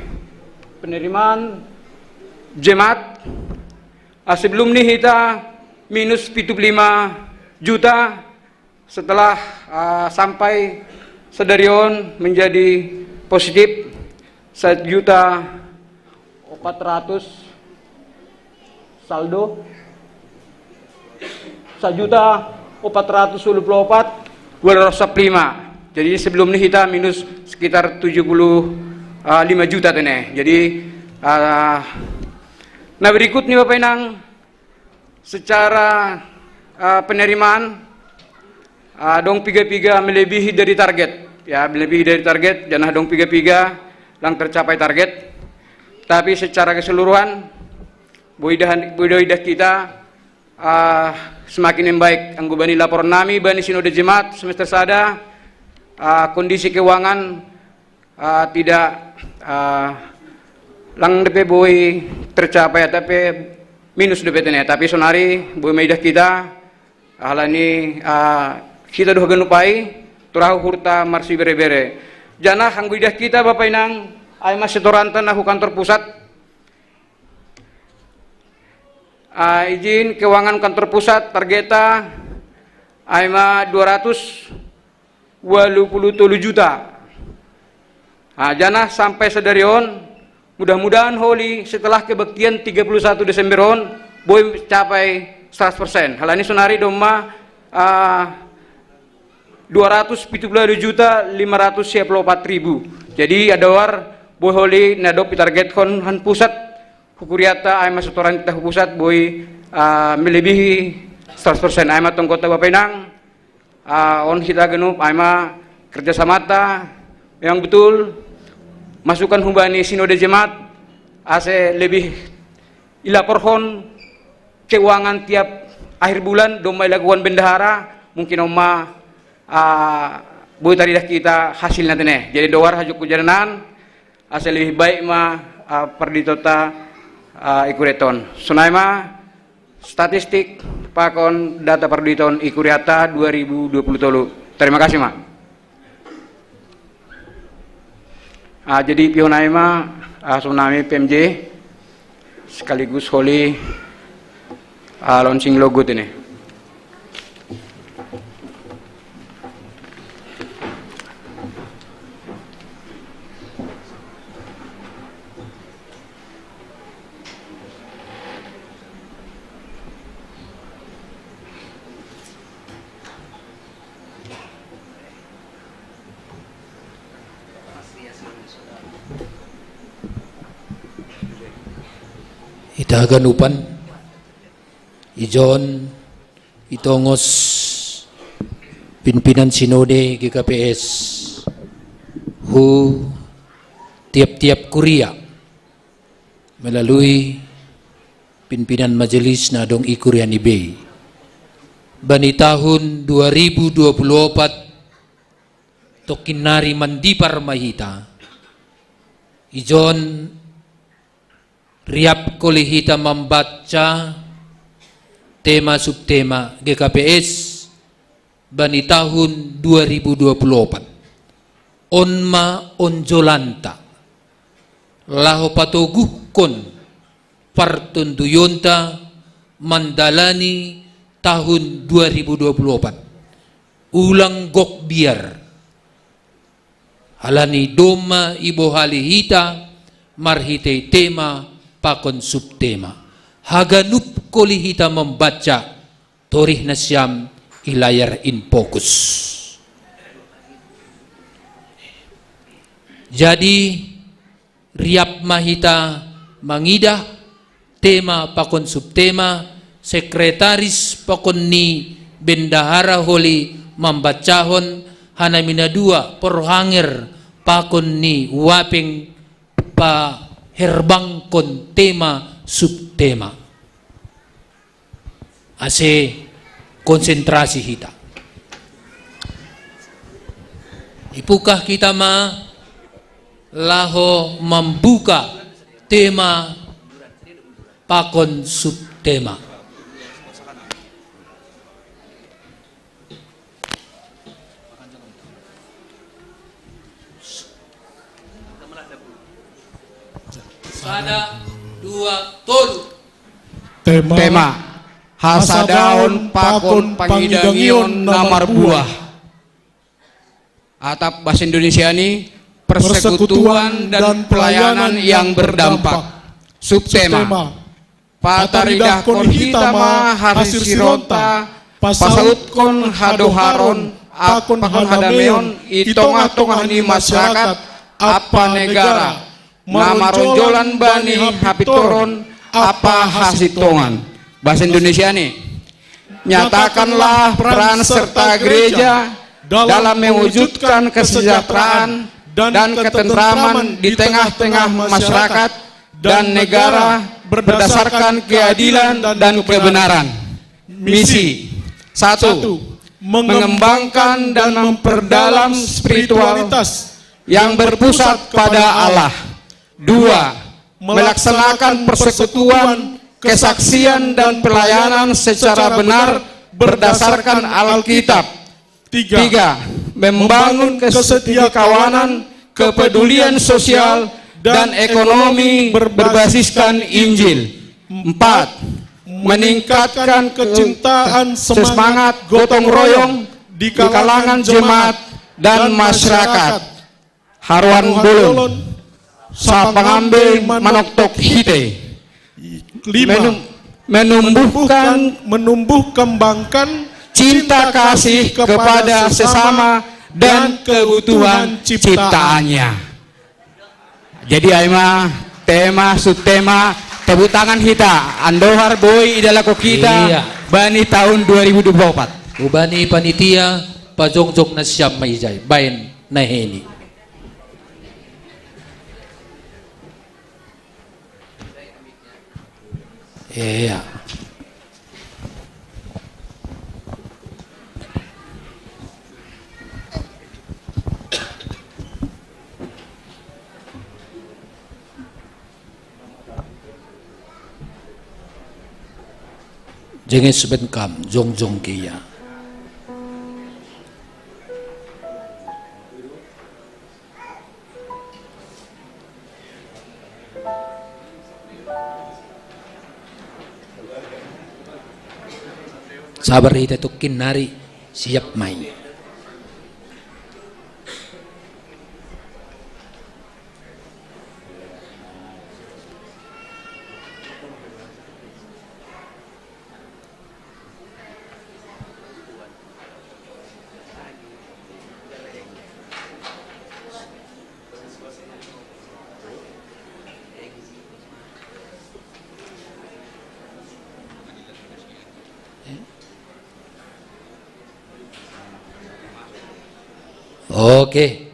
Penerimaan jemaat, ah, sebelum ni hita minus pitu puluh lima juta, setelah, ah, sampai sadari on menjadi positif, sajuta opat ratus saldo, sajuta opat ratus ualu puluh opat ualu ratus sapuluh lima. Jadi sebelum ni hita minus sekitar tujuh puluh lima juta tene. Jadi, ah, na berikut ni Bapa Inang, secara, ah, penerimaan, ah, dong piga-piga melebihi dari target. Ya, melebihi dari target, janah dong piga-piga lang tercapai target. Tapi secara keseluruhan, boi idah, boi idah hita, ah, semakin membaik. Anggo bani laporan nami bani Sinode Jemaat semester sada, ah, kondisi keuangan, ah, tidak, ah, lang dope boi tercapai, atap pe minus dope tene. Tapi sonari boi ma idah hita, ah, halani, ah, hita do haganup ai, turahu hurta marsiberebere. Janah anggo idah hita Bapa Inang, ai ma setoranta na hu kantor pusat, ah, izin keuangan kantor pusat targeta ai ma dua ratus ualu puluh tolu juta. Ah, janah sampai sadari on, mudah-mudahan holi setelah kebaktian tiga puluh satu Desember on, boi capai seratus persen. Halani sonari domma, ah, dua ratus pitu puluh dua juta lima ratus sia puluh opat ribu. Jadi andohar boi holi na dob itargethon han pusat, hukurianta ai ma setoranta hu pusat boi, ah, melebihi seratus persen. Ai ma tonggonta Bapa Inang, ah, on hita ganup ai ma kerjasamanta memang betul masukan hubani Sinode Jemaat ase lebih ilaporhon keuangan tiap akhir bulan, domma ilakuhon bendahara, mungkin on ma, ah, boi taridah kita hasilna tene. Jadi dohar hajuk ku jananan, asa lebih baik ma, ah, parditota, ah, ikuriaton. Sonai ma statistik pakon data parduiton ikuriata dua ribu dua puluh tolu. Terima kasih, Mak. Ah, jadi pihonai ma, ah, sonami P M J sekaligus holi, ah, launching logo ini. Ita haganupan, ijon, itongos, pimpinan sinode G K P S, hu tiap-tiap kuria, melalui pimpinan majelis na adong i kuria ni bei. Bani tahun dua ribu dua puluh opat, tongkin nari mandipar ma hita. Ijon riap holi hita mambaca tema subtema G K P S bani tahun dua ribu dua puluh opat. On ma onjolanta laho patoguhkon partonduyonta mandalani tahun dua ribu dua puluh opat. Ulang gok biar. Halani domma ibohali hita marhitei tema pakon subtema. Haganup holi hita mambaca, torih nasiam i layar in fokus. Jadi, riap ma hita mangidah tema pakon subtema, sekretaris pakon ni bendahara holi mambacahon, hanami na dua Porhanger pakon ni Wapeng paherbangkon tema subtema. Ase konsentrasi hita. Ipungkah hita ma laho mambuka tema pakon subtema. Sada, dua, tolu. Tema. Tema. Hasadaon pakon pangidangion na marbuah. Atap bahasa Indonesiani, persekutuan dan pelayanan yang berdampak. Subtema. Pataridahkon hita ma harsironta, pasautkon hadoharon pakon hadameon i tongah-tongah ni masyarakat ampa negara, na maronjolan bani hapintoron ampa hasintongan. Bahasa Indonesiani, nyatakanlah peran serta gereja dalam mewujudkan kesejahteraan dan ketentraman di tengah-tengah masyarakat dan negara berdasarkan keadilan dan kebenaran. Misi. Satu, mengembangkan dan memperdalam spiritualitas yang berpusat pada Allah. Dua, melaksanakan persekutuan, kesaksian, dan pelayanan secara benar berdasarkan Alkitab. Tiga, membangun kesetiakawanan, kepedulian sosial, dan ekonomi berbasiskan Injil. Empat, meningkatkan kecintaan, semangat gotong royong di kalangan jemaat dan masyarakat. Haroan bolon, sapangambe manoktok hite. Lima, menumbuhkan, menumbuh kembangkan cinta kasih kepada sesama dan kebutuhan ciptaannya. Jadi ai ma tema, subtema, tepuk tangan hita, andohar boi idalako hita bani tahun dua ribu dua puluh empat. Hubani panitia, pajongjong nasiam ma ijai, baen na heni. Iya. Jenges ben kam jongjong ke ia. Sabar hita tukin nari siap mai. Oke.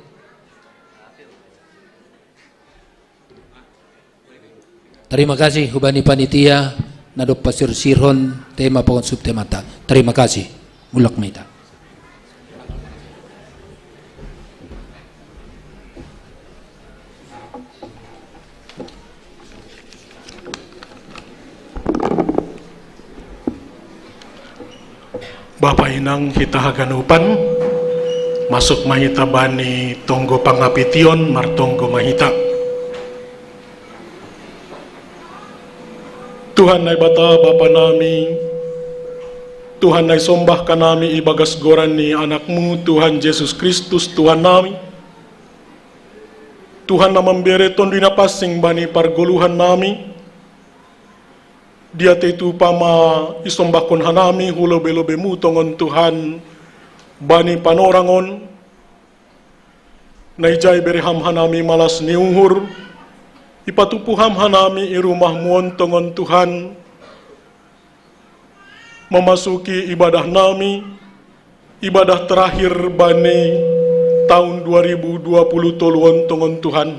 Terima kasih hubani panitia nado pasirsirhon tema pangonsub temata. Terima kasih. Mulak mita. Bapa inang hita haganupan, masuk mahita bani tonggo pangapition, martonggo mahita. Tuhan Naibata Bapa nami, Tuhan naisombah kanami ibagas goran ni Anakmu Tuhan Jesus Kristus Tuhan nami, Tuhan na mambere Tonduy Napansing bani pargoluhan nami, dia te tu pama isombahkon hanami hu lobe-lobemu tongon Tuhan bani panorang on, na ijai bere ham hanami malas ni uhur, ipatupu ham hanami i rumahmu on tongon Tuhan, mamasuki ibadah nami, ibadah terakhir bani tahun dua ribu dua puluh tolu on tongon Tuhan.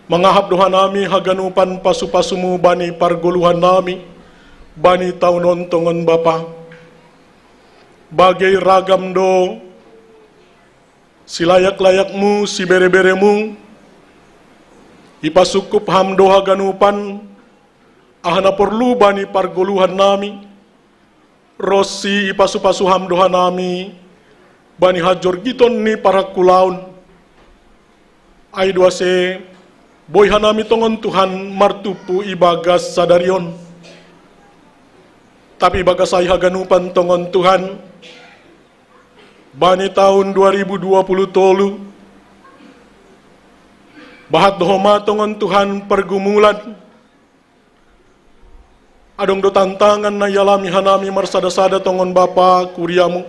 Mangahap do hanami haganupan pasu-pasumu bani pargoluhan nami, bani tahun on tongon Bapa. Bagei ragam do silayak-layakmu, sibere-beremu, ipasungkup ham do haganupan, aha na porlu bani pargoluhan nami, ronsi ipasu-pasu ham do hanami, bani hajorgiton ni parangkulaon, ai do ase, boi hanami tongon Tuhan martumpu ibagas sadari on. Tapi ibagas ai haganupan tongon Tuhan, bani tahun dua ribu dua puluh tolu, bahat do homa tongon Tuhan pergumulan, adong do tantangan na ialami hanami marsada-sada tongon Bapa kuriamu.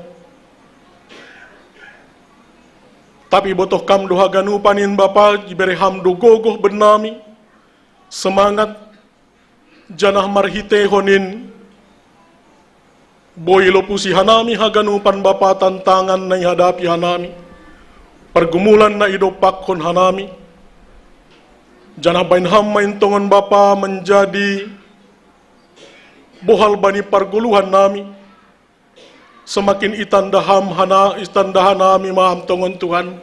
Tapi botoh kam do haganupan in Bapa, ibere ham do gogoh bennami, semangat, janah marhiteihon in, boi lopusi hanami haganupan Bapa tantangan na ihadapi hanami, pergumulan na idompakkon hanami, janah baen ham ma in tongon Bapa manjadi bohal bani pargoluhan nami, semakin itanda ham hana, itanda hanami ma ham tongon Tuhan,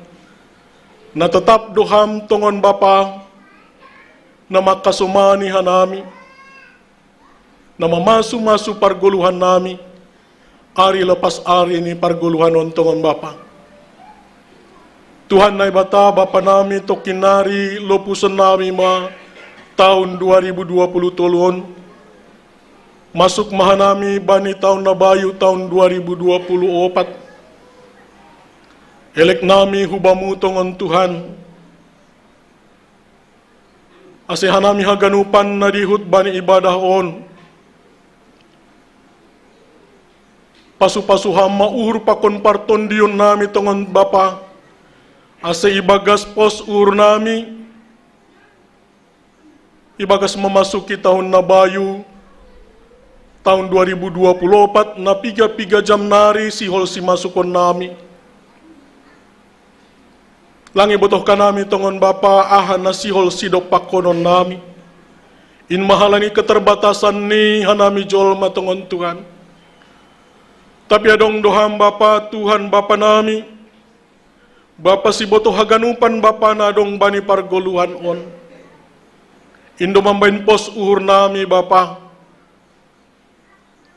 na tetap do ham tongon Bapa, na mangkasomani hanami, na mamasu-masu pargoluhan nami, ari lepas ari ni pargoluhan on tongon Bapa. Tuhan Naibata Bapa nami, tongkin nari lopuson nami ma tahun dua ribu dua puluh tolu on, masuk ma hanami bani tahun na bayu tahun dua ribu dua puluh opat. Elek nami hu Bamu tongon Tuhan, ase hanami haganupan na dihut bani ibadah on, pasu-pasu ham ma uhur pakon partondion nami tongon Bapa, ase ibagas pos uhur nami, ibagas mamasuki tahun na bayu, tahun dua ribu dua puluh opat, na piga-piga jam nari sihol simasukon nami. Lang ibotoh hanami tongon Bapa aha na sihol sidompakkonon nami. In ma halani keterbatasan ni hanami jolma tongon Tuhan. Tapi adong do ham Bapa, Tuhan Bapa nami, Bapa sibotoh haganupan Bapa na adong bani pargoluhan on. Indo mambain pos uhur nami Bapa,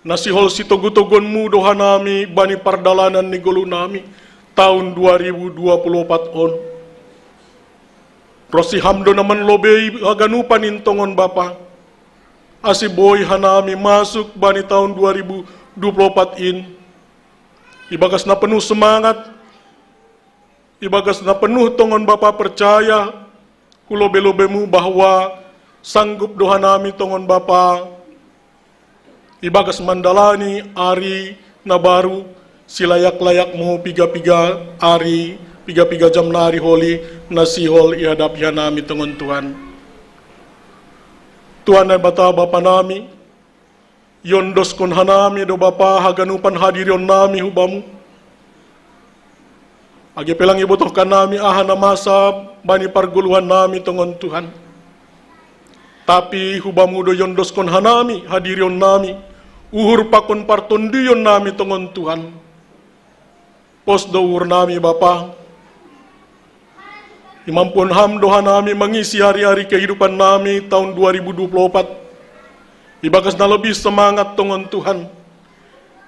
na sihol sitogu-toguonmu do hanami bani pardalanan ni golu nami tahun dua ribu dua puluh opat on. Rosi Ham do na manlobei haganupan in tongon Bapa, ase boi hanami masuk bani tahun dua ribu dua puluh opat in ibagas na penuh semangat, ibagas na penuh tongon Bapa percaya hu lobe-lobemu bahwa sanggup do hanami tongon Bapa ibagas mandalani ari na baru, silayak-layakmu piga-piga ari, piga-piga jam na ari holi na sihol ihadapi hanami tongon Tuhan. Tuhan Naibata Bapa nami, iondoskon hanami do Bapa haganupan hadirion nami hu Bamu. Age pe lang ibotohkan nami aha na masa bani pargoluhan nami tongon Tuhan. Tapi hu Bamu do iondoskon hanami hadirion nami, uhur pakon partondion nami tongon Tuhan. Pos do uhur nami Bapa, imampuon Ham do hanami mangisi ari-ari kehidupan nami tahun dua ribu dua puluh opat ibagas na lebih semangat tongon Tuhan,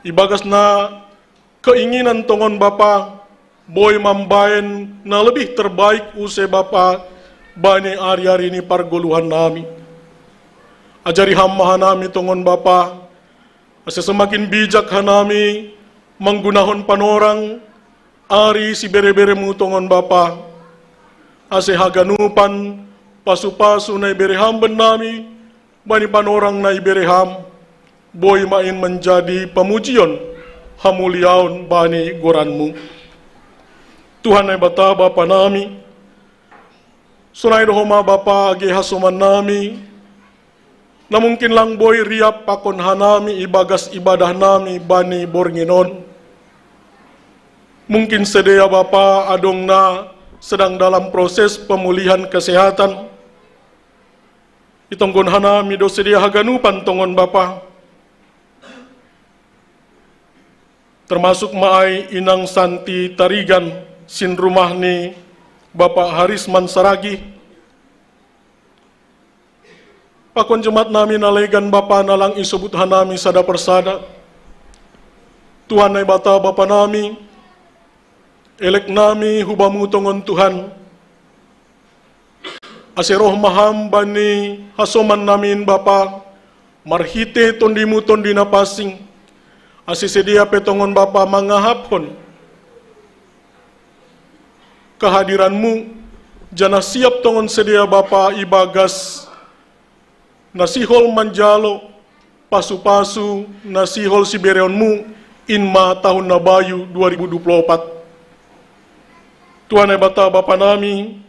ibagas na keinginan tongon Bapa boi mambaen na lebih terbaik use Bapa bani ari-ari ni pargoluhan nami. Ajari Ham ma hanami tongon Bapa, ase semakin bijak hanami manggunahon panorang ari sibere-beremu tongon Bapa, ase haganupan pasu-pasu na ibere Ham bennami bani panorang na ibere Ham, boi ma in manjadi pamujion hamuliaon bani goranMu. Tuhan Naibata Bapa nami, sonai do homa Bapa age hasoman nami, na mungkin lang boi riap pakon hanami ibagas ibadah nami bani borngin on. Mungkin sidea Bapa adong na sedang dalam proses pemulihan kesehatan. Itonggon hanami do sidea haganupan tongon Bapa, termasuk ma ai inang Santi Tarigan, sin rumah ni Bapa Harisman Saragi. Pakon jemaat nami na legan Bapa na lang isobut hanami sada persada. Tuhan Naibata Bapa nami, elek nami hu Bamu tongon Tuhan, ase roh ma Ham bani hasoman nami in Bapa, marhite TondiMu Tondi Napansing, ase sidea pe tongon Bapa mangahaphon kehadiranMu, janah siap tongon sidea Bapa ibagas na sihol manjalo pasu-pasu na sihol sibereonMu in ma tahun na bayu dua ribu dua puluh opat. Tuhan Naibata Bapa nami,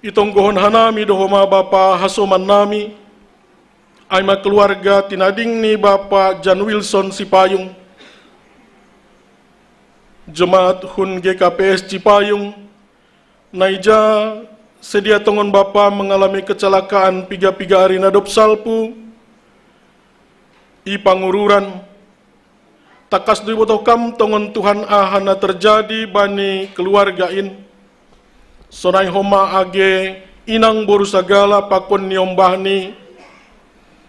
itonggohon hanami do homa Bapa hasoman nami, ai ma keluarga tinading ni Bapa Jan Wilson Sipayung, jemaat hun G K P S Cipayung, na ija sidea tongon Bapa mengalami kecelakaan piga-piga ari na dob salpu i Pangururan. Tangkas do ibotoh Kam tongon Tuhan aha na terjadi bani keluarga in. Sonai homa age inang boru sagala pakon niombahni,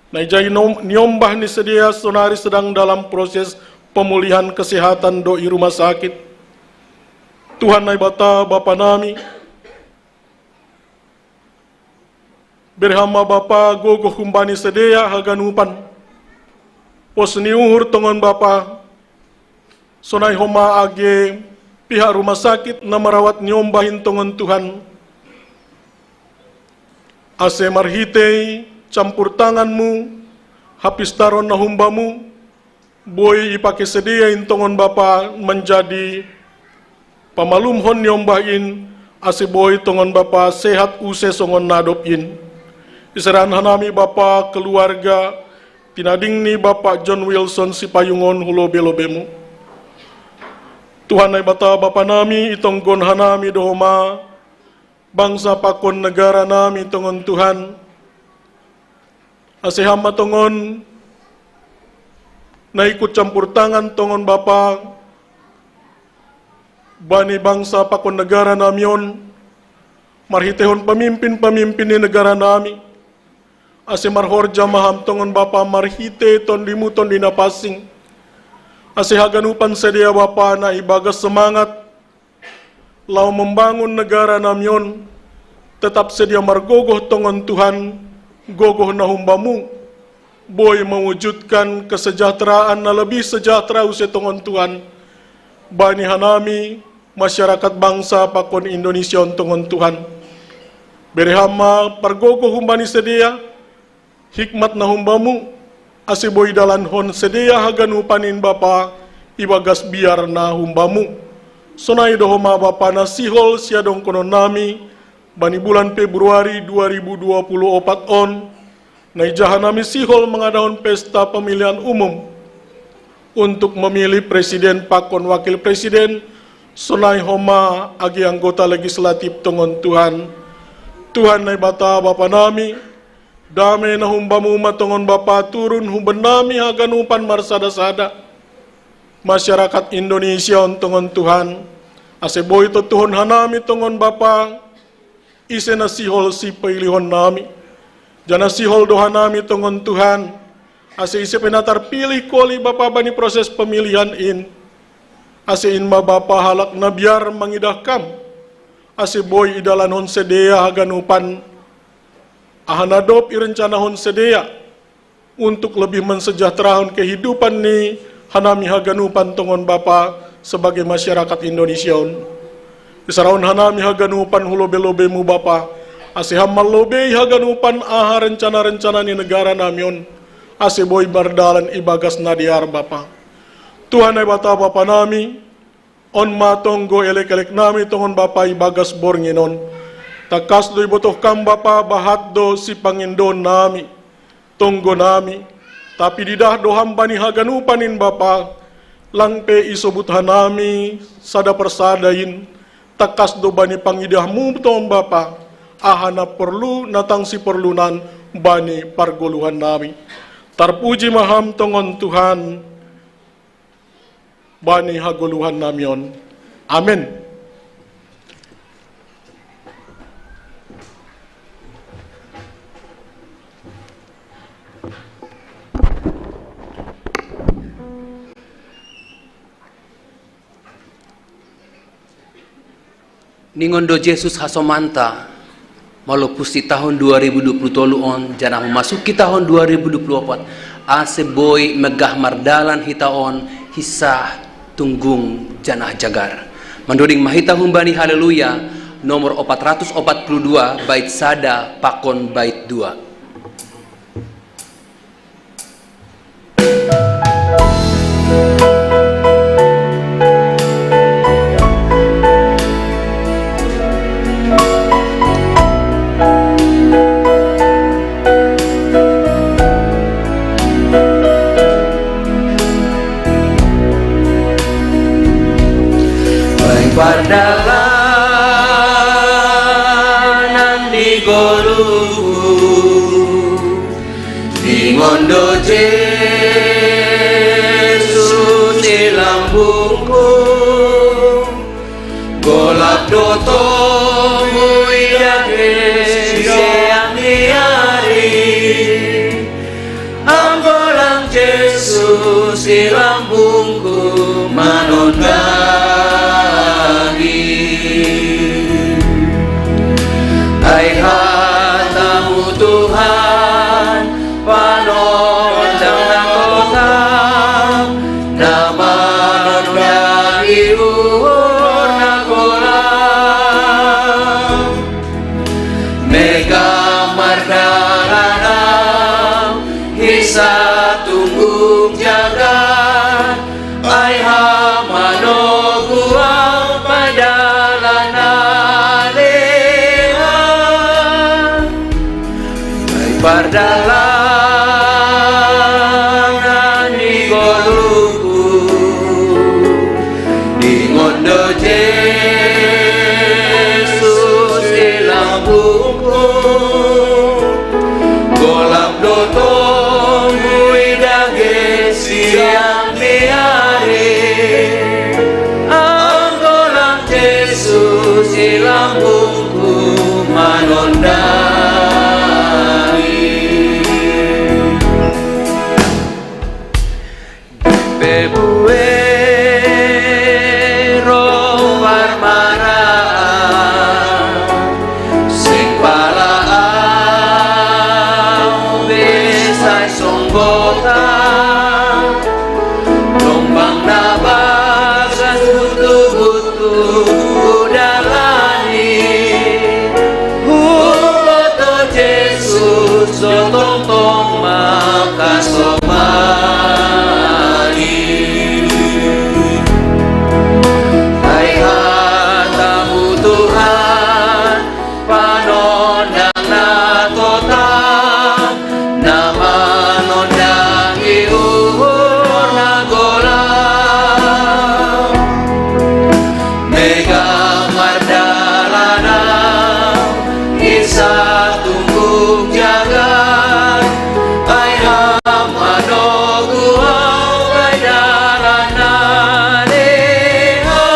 na ija i nom-, niombah ni sidea sonari sedang dalam proses pemulihan kesehatan do i rumah sakit. Tuhan Naibata Bapa nami, bere Ham ma Bapa gogoh humbani sidea haganupan. Pos ni uhur tongon Bapa, sonai homa age pihak rumah sakit na marawat niombah in tongon Tuhan, ase marhitei campur tanganMu, hapistaron na humbaMu, boi ipake sidea in tongon Bapa manjadi pamalumhon niombah in, ase boi tongon Bapa sehat use songon na dob in. Iserahon hanami Bapa keluarga tinading ni Bapa Jan Wilson Sipayung on hu lobe-lobeMu. Tuhan Naibata Bapa nami, itonggon hanami do homa bangsa pakon negara nami tongon Tuhan. Ase Ham ma tongon na ikut campur tangan tongon Bapa bani bangsa pakon negara nami on, marhiteihon pamimpin-pamimpin ni negara nami, Ase marhorja ma Ham tongon Bapa marhite Tondimu Tondi Napasing. Ase haganupan sidea Bapa na ibagas semangat laho membangun negara nami on, tetap sedia margogoh tongon Tuhan, gogoh na humbamu, boi mewujudkan kesejahteraan na lebih sejahtera use tongon Tuhan, bani hanami masyarakat bangsa pakon Indonesia on tongon Tuhan. Bere Ham ma pargogoh humbani sidea, hikmat na humbamu, ase boi idalankon sidea haganupan in Bapa ibagas biar na humbamu. Sonai do homa Bapa na sihol siadongkonon nami, bani bulan Februari dua ribu dua puluh opat on, na ija hanami sihol mangadahon pesta pemilihan umum untuk memilih presiden pakon wakil presiden, sonai homa age anggota legislatif tongon Tuhan. Tuhan Naibata Bapa nami, dame na humbamu ma tongon Bapa turun humbani nami haganupan marsada-sada masyarakat Indonesia on tongon Tuhan, ase boi tontuhon hanami tongon Bapa, ise na sihol sipailihon nami, janah sihol do hanami tongon Tuhan, ase ise pe na tarpilih koli Bapa bani proses pemilihan in, ase in ma Bapa halak na biar mangidah Kam, ase boi idalankon sidea haganupan aha na dob irencanahon sidea untuk lebih mensejahterahon kehidupan ni hanami haganupan tongon Bapa sebagai masyarakat Indonesia on. Isarahon hanami haganupan hu lobei-lobeimu Bapa, ase Ham manlobei haganupan aha rencana-rencana ni negara nami on, ase boi mardalan ibagas na dear Bapa. Tuhan Naibata Bapa nami, on ma tonggo elek-elek nami tongon Bapa ibagas borngin on. Tangkas do ibotoh Kam Bapa, bahat do sipangindoon nami, tonggo nami, tapi didah do Ham bani haganupan in Bapa, lang pe isobut hanami sada parsada in, tangkas do bani pangidahmu tongon Bapa, aha na porlu na tang siporlunan bani pargoluhan nami. Tarpuji ma Ham tongon Tuhan, bani hagoluhan nami on. Amen. Ningon do Jesus hasomanta, malopus di tahun dua ribu dua puluh tolu on, janah memasuki tahun dua ribu dua puluh opat, ase boi megah mardalan hita on, hinsah, tunggung, janah jagar. Mandoding ma hita humbani Haleluya, nomor opat ratus opat puluh dua, bait sada pakon bait dua. Pardalanan di goluhku, ningon do Jesus i lambungku, golap do tong huidah siang ni ari, anggo lang Jesus i lambungku manondangi. Ai hatamu Tuhan, panondang na tongtong, na manondangi uhur na golap. Megah mardalan Ham, hinsah tunggung jagar, ai Ham manoguh Ham, pardalanan dear. Ai pardalanan di goluhku, ningon do Jesus i lambungku, golap do tong huidah siang ni ari, anggo lang Jesus i lambungku manondangi. so tongtong makasomani. Ai hatamu Tuhan, panondang na tota, na manondang i uhur na gola. Mega mardalana, isa tunggu jaga, ai hama nogu au ai dalana deha.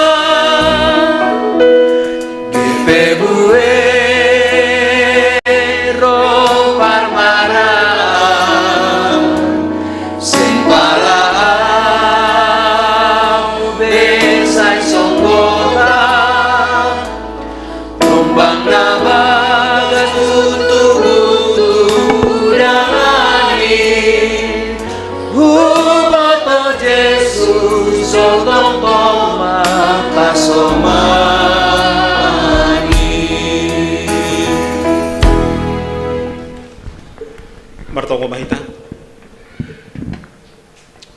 Gepe bue ro parmara, seng pala au besai songgota, tombang na bagas tutu butuh dalani. Huboto Jesus, so tongtong makasomani. Martonggo ma hita.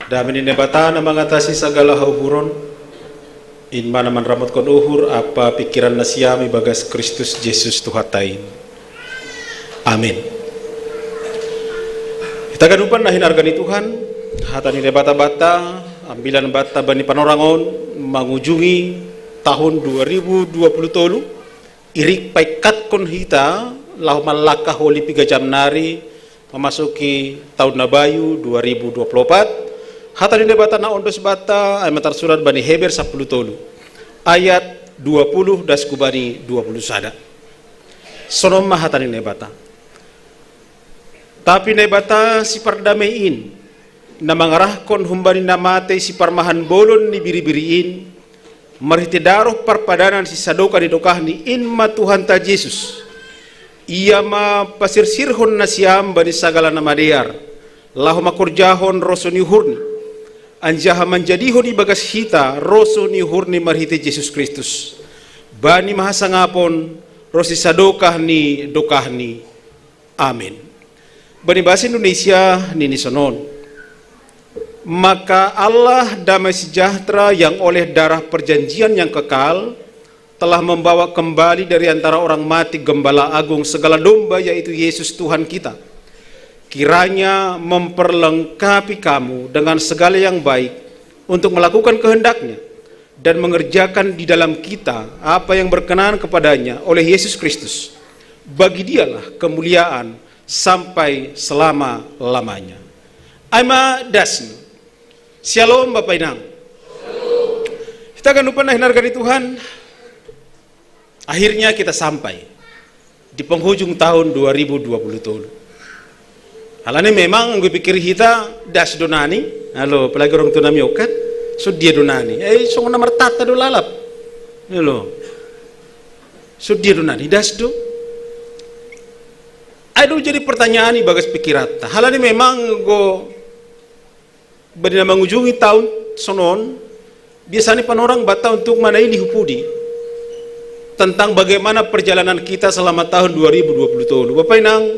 Dame ni Naibata na mangatasi sagala hauhuron, in ma na manramotkon uhur ampa pingkiran nasiam ibagas Kristus Jesus Tuhanta in. Amin. Hita ganupan na hinarga ni Tuhan, hata ni Naibata banta, ambilan banta bani panorang on, mangujungi tahun dua ribu dua puluh tolu, irik paingkatkon hita laho manlangkahon piga jam nari, mamasuki tahun na bayu dua ribu dua puluh opat. Hata ni Naibata na ondos banta, ai ma tarsurat bani Heber sampulu tolu, ayat dua puluh das hubani dua puluh sada. Sonon ma hata ni Naibata. Tapi Naibata sipardamei in, na mangarahkon humbani na matei siparmahan bolon ni biri-biri in, marhitei daroh parpadanan sisadokah ni dokahni, in ma Tuhanta Jesus. Ia ma pasirsirhon nasiam bani sagala na madear, laho mangkorjahon roso ni uhurni, anjaha manjadihon ibagas hita roso ni uhurni marhitei Jesus Kristus, bani ma hasangapon ronsi sadokah ni dokahni. Amin. Bani bahasa Indonesia nini sonon: Maka Allah damai sejahtera yang oleh darah perjanjian yang kekal telah membawa kembali dari antara orang mati gembala agung segala domba, yaitu Yesus Tuhan kita, kiranya memperlengkapi kamu dengan segala yang baik untuk melakukan kehendaknya, dan mengerjakan di dalam kita apa yang berkenan kepadanya oleh Yesus Kristus. Bagi dialah kemuliaan sampai selama-lamanya. Ai ma dasni. Syalom, Bapa Inang. Hita ganupan na hinarga ni Tuhan, akhirnya kita sampai di penghujung tahun dua ribu dua puluh tolu. Alani memang anggo ipikiri hita, das do nani, halo, apalagi orang tua nami on kan, so dia do nani, eh, songon na martata do lalap, halo, so dia do nani, das do. Ai do jadi pertanyaan ibagas pikiranta, alani memang anggo bani na mangujungi tahun sonon, biasanya panorang banta untuk manaili hu pudi tentang bagaimana perjalanan kita selama tahun dua ribu dua puluh tolu. Bapa Inang,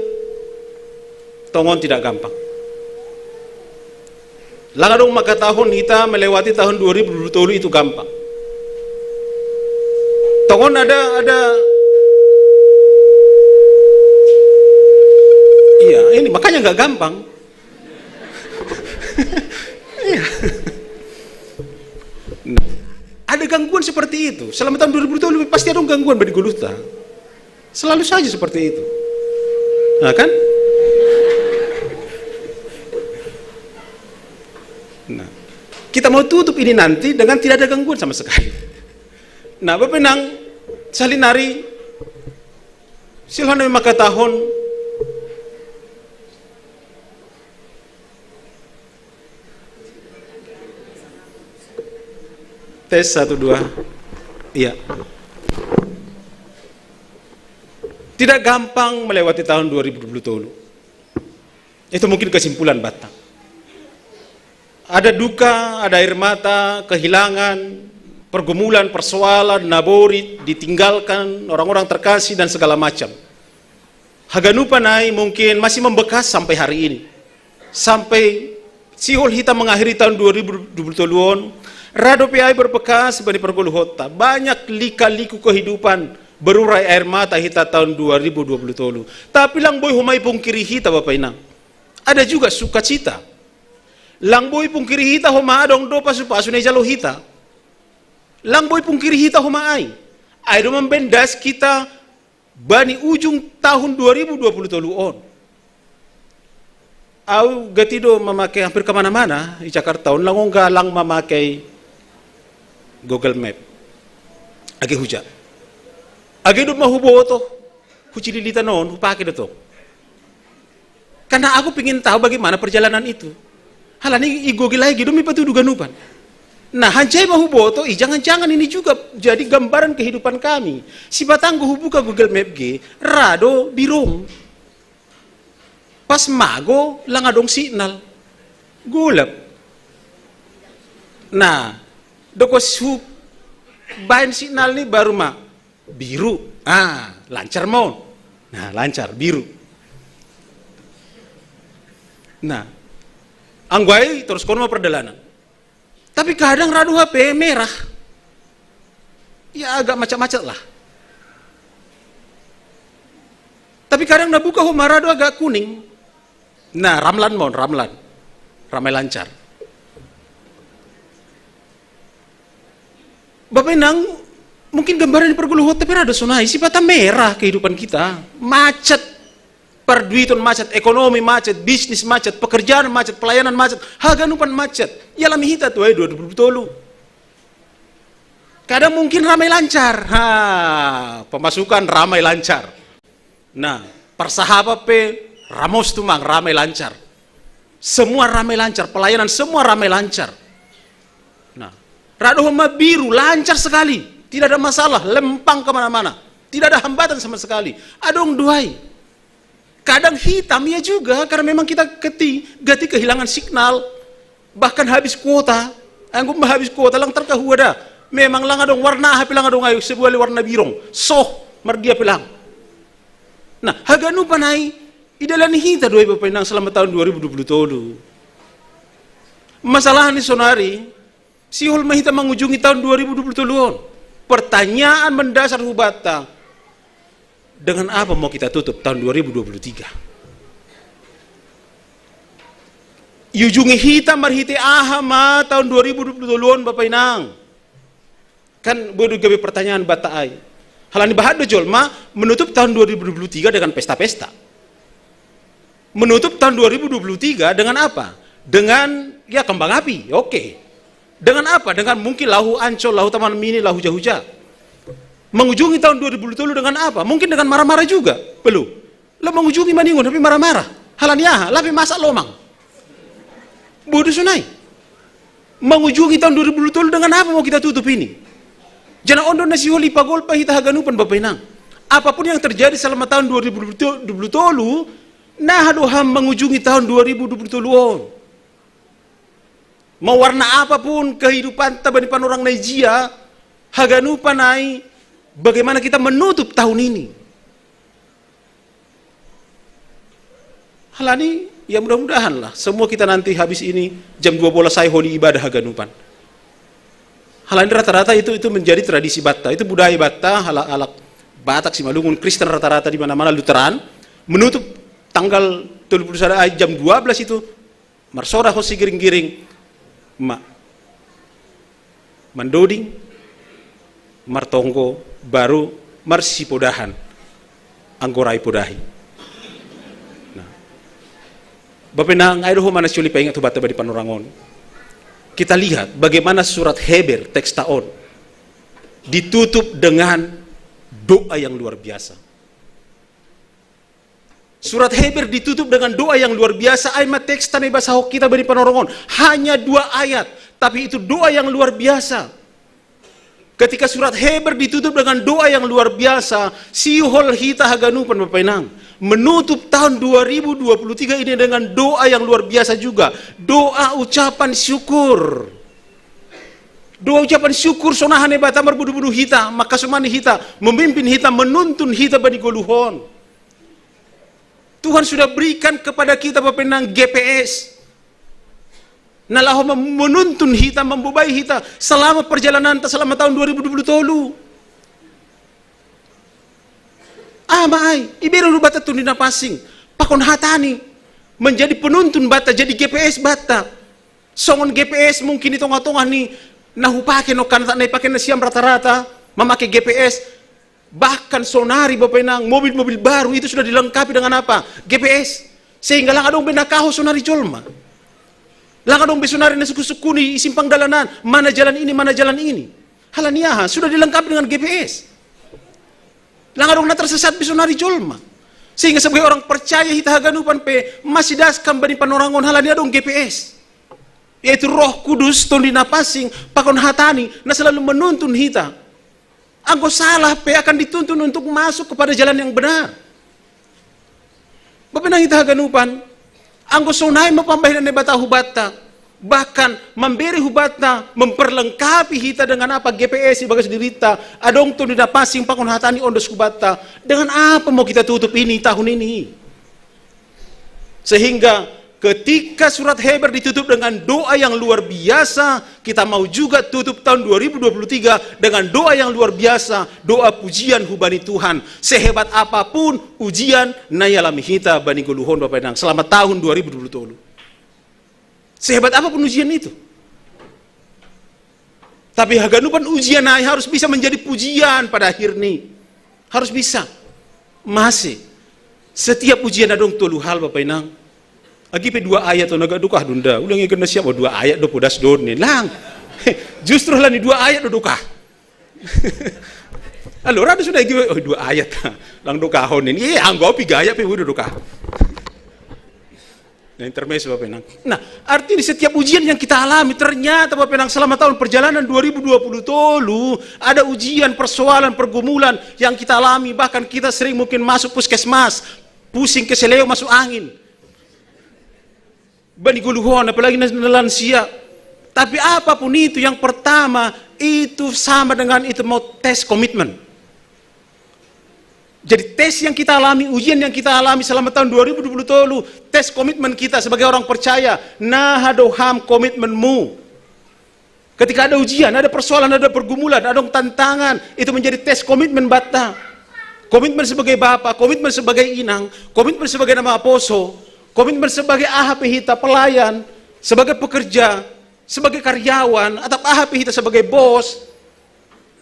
tongon tidak gampang. Lang adong mangkatahon hita melewati tahun dua ribu dua puluh tolu itu gampang. Tongon ada, ada, iya, ini makanya nggak gampang. Iya. Nah, ada gangguan seperti itu. Selama tahun dua ribu dua puluh pasti ada gangguan bagi goluhta. Selalu saja seperti itu. Nah, kan? Nah, kita mau tutup ini nanti dengan tidak ada gangguan sama sekali. Nah, Bapa Inang, sahali nari silahkan mangkatahon Tes satu dua. Iya. Tidak gampang melewati tahun dua ribu dua puluh tolu. Itu mungkin kesimpulan banta. Ada duka, ada air mata, kehilangan, pergumulan, persoalan, naborit, ditinggalkan, orang-orang terkasih, dan segala macam. Haganupan ai mungkin masih membekas sampai hari ini. Sampai sihol hita mengakhiri tahun dua ribu dua puluh tolu on, rado pe ai berbekas bani pargoluhonta. Banyak lika-liku kehidupan, berurai air mata hita tahun dua ribu dua puluh tolu. Tapi lang boi ho ma ipungkiri hita, Bapa Inang. Ada juga sukacita. Lang boi pungkiri hita ho ma adong do pasu-pasu na ijalo hita. Lang boi pungkiri hita ho ma ai. Ai do mambendas hita bani ujung tahun dua ribu dua puluh tolu on. Au gati do mamake hampir ke mana-mana i Jakarta on, lang ongga lang mamake Google Map. Age huja. Age do ma huboto, hucililitan on, hupake do tong. Karena aku pingin tahu bagaimana perjalanan itu. Halani i Google ai ge do ma ipatudu ganupan. Nah, hanjai ma huboto, i jangan-jangan ini juga jadi gambaran kehidupan kami. Sibatanggo hubuka Google Map ge, rado birong. Pas mago, lang adong signal. Golap. Nah, dokos hubaen signal ni baru ma biru. Ah, lancar ma on. Nah, lancar, biru. Nah, anggo ai torus kono ma pardalanan. Tapi kadang rado hape merah. Ya, agak macet-macet lah. Tapi kadang na buka ho ma rado agak kuning. Nah, ramlan ma on, ramlan. Ramai lancar. Bapa Inang, mungkin gambaran ni pargoluhonta pe rado sonai, sipata merah kehidupan kita. Macet. Parduiton macet, ekonomi macet, bisnis macet, pekerjaan macet, pelayanan macet, haganupan macet. Ialami hita tu ai dua ribu dua puluh tolu. Kadang mungkin ramai lancar. Ha, pemasukan ramai lancar. Nah, parsahapan pe ramos tumang, ramai lancar. Semua ramai lancar, pelayanan semua ramai lancar. Nah, rado ho ma biru, lancar sekali. Tidak ada masalah, lempang kemana-mana. Tidak ada hambatan sama sekali. Adong do ai. Kadang hitam, ya juga, karena memang kita keti-, gati kehilangan signal, bahkan habis kuota. Anggo ma habis kuota, lang tarkahua da. Memang lang adong warna aha pe lang adong ai, sebuah warna birong. Soh, mardia pe lang. Nah, haganupan ai, idalani hita do ai Bapa Inang selama tahun dua ribu dua puluh tolu. Masalah ni sonari, sihol ma hita mangujungi tahun dua ribu dua puluh tolu on. Pertanyaan mendasar hubanta, dengan apa mau kita tutup tahun dua ribu dua puluh tiga? Iujungi hita marhite aha ma tahun dua ribu dua puluh tolu on, Bapa Inang? Kan boi do gabe pertanyaan banta ai. Halani bahat do jolma menutup tahun dua ribu dua puluh tiga dengan pesta-pesta. Menutup tahun dua ribu dua puluh tiga dengan apa? Dengan, ya, kembang api, oke. Dengan apa? Dengan mungkin laho Ancol, laho Taman Mini, laho huja-huja. Mangujungi tahun dua ribu dua puluh tolu dengan apa? Mungkin dengan marah-marah juga. Belum. Laho mangujungi maningon, tapi marah-marah. Halani aha? Lape masak lomang. Boi do sonai. Mangujungi tahun dua ribu dua puluh tolu dengan apa mau kita tutup ini? Janah on do na sihol ipagolpa hita haganupan, Bapa Inang. Apapun yang terjadi selama tahun dua ribu dua puluh tolu, naha do ham mangujungi tahun dua ribu dua puluh tolu on. Mau warna apapun kehidupanta bani panorang na ijia, haganupan ai, bagaimana kita menutup tahun ini? Halani, ya, mudah-mudahanlah semua kita nanti habis ini jam dua belas ai holi ibadah haganupan. Halani rata-rata itu, itu menjadi tradisi banta, itu budaya banta, hala-, halak Batak, Simalungun, Kristen rata-rata di mana-mana, Lutheran, menutup tanggal tolu puluh sada ai jam dua belas itu, marsodah ho sigiring-giring, ma-, mandoding, martonggo, baru marsipodahan, anggo ra ipodahi. Nah. Bapa Inang, ai do ho ma na sihol ipaingat hubanta bani panorang on. Kita lihat bagaimana surat Heber, teksta on, ditutup dengan doa yang luar biasa. Surat Heber ditutup dengan doa yang luar biasa. Ai ma teksta na ibasahon hita bani panorang on. Hanya dua ayat, tapi itu doa yang luar biasa. Ketika surat Heber ditutup dengan doa yang luar biasa, sihol hita haganupan, Bapa Inang, menutup tahun dua ribu dua puluh tiga ini dengan doa yang luar biasa juga. Doa ucapan syukur. Doa ucapan syukur, sonaha Debata marbudu-budu hita, mangkasomani hita, memimpin hita, menuntun hita bani goluh on. Tuhan sudah berikan kepada kita, Bapak Inang, G P S. Na laho mem-, menuntun hita, membobai hita selama perjalanan ta selama tahun dua ribu dua puluh tolu. Ah, ma ai, ibere hubata Tondu Napansing, pakon hatani, menjadi penuntun bata, jadi G P S bata. Songon G P S mungkin di tongah-tongah ni na hupake no kan, tak na ipake nasiam rata-rata, mamake G P S. Bahkan sonari, Bapak Inang, mobil-mobil baru itu sudah dilengkapi dengan apa? G P S. Sehingga lang adong be na kaho sonari jolma. Lang adong be sonari na suku-suku ni simpang dalanan, mana jalan ini, mana jalan ini. Halani aha, sudah dilengkapi dengan G P S. Lang adong na tersesat be sonari jolma. Sehingga sebagai orang percaya hita haganupan pe, masih das kam bani panorangon halani adong G P S. Yaitu Roh Kudus, Tondu Napansing, pakon hatani, na selalu menuntun hita. Anggo salah pe akan dituntun untuk masuk kepada jalan yang benar. Bapak Inang hita haganupan, anggo sonai ma pambahenan Debata hubata, bahkan memberi hubata, memperlengkapi hita dengan apa? G P S ibagas dirita, adong Tondu Napansing pakon hatani ondos hubata, dengan apa mau kita tutup ini tahun ini? Sehingga ketika surat Heber ditutup dengan doa yang luar biasa, kita mau juga tutup tahun dua ribu dua puluh tiga dengan doa yang luar biasa, doa pujian hubani Tuhan. Sehebat apapun ujian na ialami hita bani goluhon, Bapak Inang, selama tahun dua ribu dua puluh tolu. Sehebat apapun ujian itu. Tapi haganupan ujian ai harus bisa menjadi pujian pada akhirnya. Harus bisa. Mase. Setiap ujian adong tolu hal, Bapak Inang. Agi pe dua ayat on, agak dokah do nda. Ulang ikan na siap, oh, dua ayat do podas do ni. Lang. Justru halani dua ayat do dokah. Alora do sudah agi, oh, dua ayat. Lang dokahon ni. Iya, anggo au piga ayat pe, udah dokah. Nah, intermezzo, Bapak Inang. Nah, artinya di setiap ujian yang kita alami, ternyata, Bapak Inang, selama tahun perjalanan dua ribu dua puluh tolu, ada ujian, persoalan, pergumulan yang kita alami, bahkan kita sering mungkin masuk puskesmas, pusing keseleo masuk angin. Bani goluhon, apalagi na, na lansia. Tapi apapun itu, yang pertama, itu sama dengan itu mau tes komitmen. Jadi tes yang kita alami, ujian yang kita alami selama tahun dua ribu dua puluh tolu, tes komitmen kita sebagai orang percaya. Na aha do ham komitmenmu? Ketika ada ujian, ada persoalan, ada pergumulan, ada tantangan, itu menjadi tes komitmen bata. Komitmen sebagai bapa, komitmen sebagai inang, komitmen sebagai na maposo, komitmen sebagai aha pe hita, pelayan, sebagai pekerja, sebagai karyawan, atau aha pe hita sebagai bos.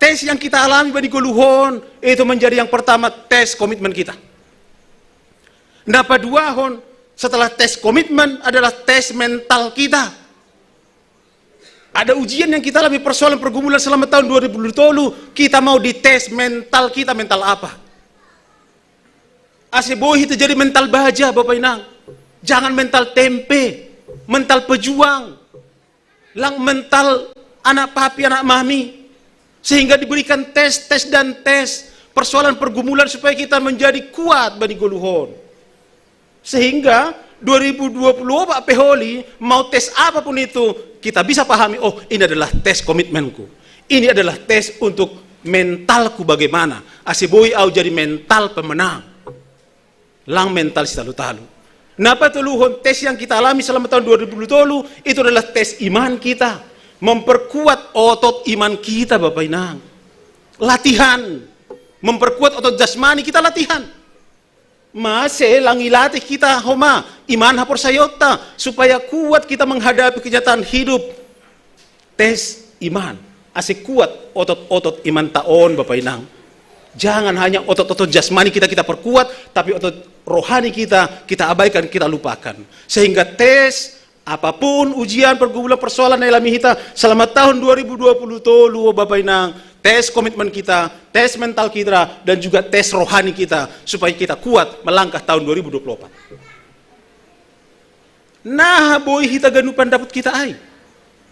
Tes yang kita alami bani goluhon, itu menjadi yang pertama tes komitmen kita. Na paduahon, setelah tes komitmen adalah tes mental kita. Ada ujian yang kita alami, persoalan, pergumulan selama tahun dua ribu dua puluh tolu, kita mau dites mental kita, mental apa? Ase boi hita jadi mental baja, Bapak Inang. Jangan mental tempe, mental pejuang. Lang mental anak papi, anak mami. Sehingga diberikan tes, tes dan tes, persoalan, pergumulan supaya kita menjadi kuat bani goluhon. Sehingga dua ribu dua puluh empat pe holi, mau tes apapun itu, kita bisa pahami, oh, ini adalah tes komitmenku. Ini adalah tes untuk mentalku bagaimana. Ase boi au jadi mental pemenang. Lang mental sitalu-talu. Na patoluhon, tes yang kita alami selama tahun dua ribu dua puluh tolu, itu adalah tes iman kita. Memperkuat otot iman kita, Bapak Inang. Latihan. Memperkuat otot jasmani kita, latihan. Mase lang ilatih hita homa iman haporsayaonta, supaya kuat kita menghadapi kenyataan hidup. Tes iman. Ase kuat otot-otot imanta on, Bapak Inang. Jangan hanya otot-otot jasmani kita, kita perkuat, tapi otot rohani kita, kita abaikan, kita lupakan. Sehingga tes apapun, ujian, pergumulan, persoalan na ialami hita selama tahun dua ribu dua puluh tolu, Bapak Inang, tes komitmen kita, tes mental kita, dan juga tes rohani kita, supaya kita kuat melangkah tahun dua ribu dua puluh empat. Na aha boi hita haganupan dapot hita ai?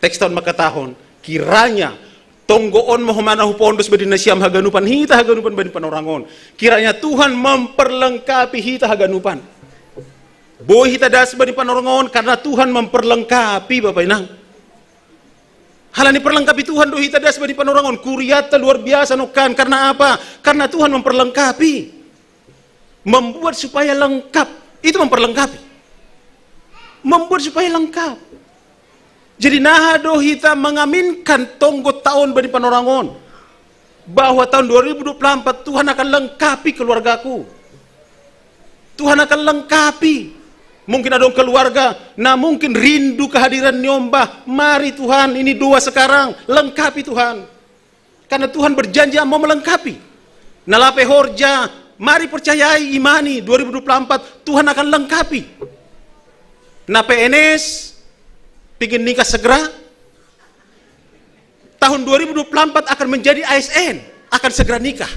Teks ta on mangkatahon, kiranya tonggo on ma homa na hupaondos bani nasiam haganupan, hita haganupan bani panorang on. Kiranya Tuhan memperlengkapi hita haganupan. Boi hita das bani panorang on karena Tuhan memperlengkapi, Bapak Inang. Halani perlengkapi Tuhan do hita das bani panorang on. Kuriatta luar biasa nongkan. Karena apa? Karena Tuhan memperlengkapi. Membuat supaya lengkap. Itu memperlengkapi. Membuat supaya lengkap. Jadi naha do hita mengaminkan tonggo taon bani panorangon. Bahwa tahun dua ribu dua puluh empat Tuhan akan lengkapi keluargaku. Tuhan akan lengkapi. Mungkin ada keluarga, nah mungkin rindu kehadiran nyombah. Mari Tuhan, ini doa sekarang, lengkapi Tuhan. Karena Tuhan berjanji mau melengkapi. Na lape horja, mari percayai, imani, dua ribu dua puluh empat Tuhan akan lengkapi. Na P N S, pingin nikah segera, tahun dua ribu dua puluh empat akan menjadi A S N, akan segera nikah.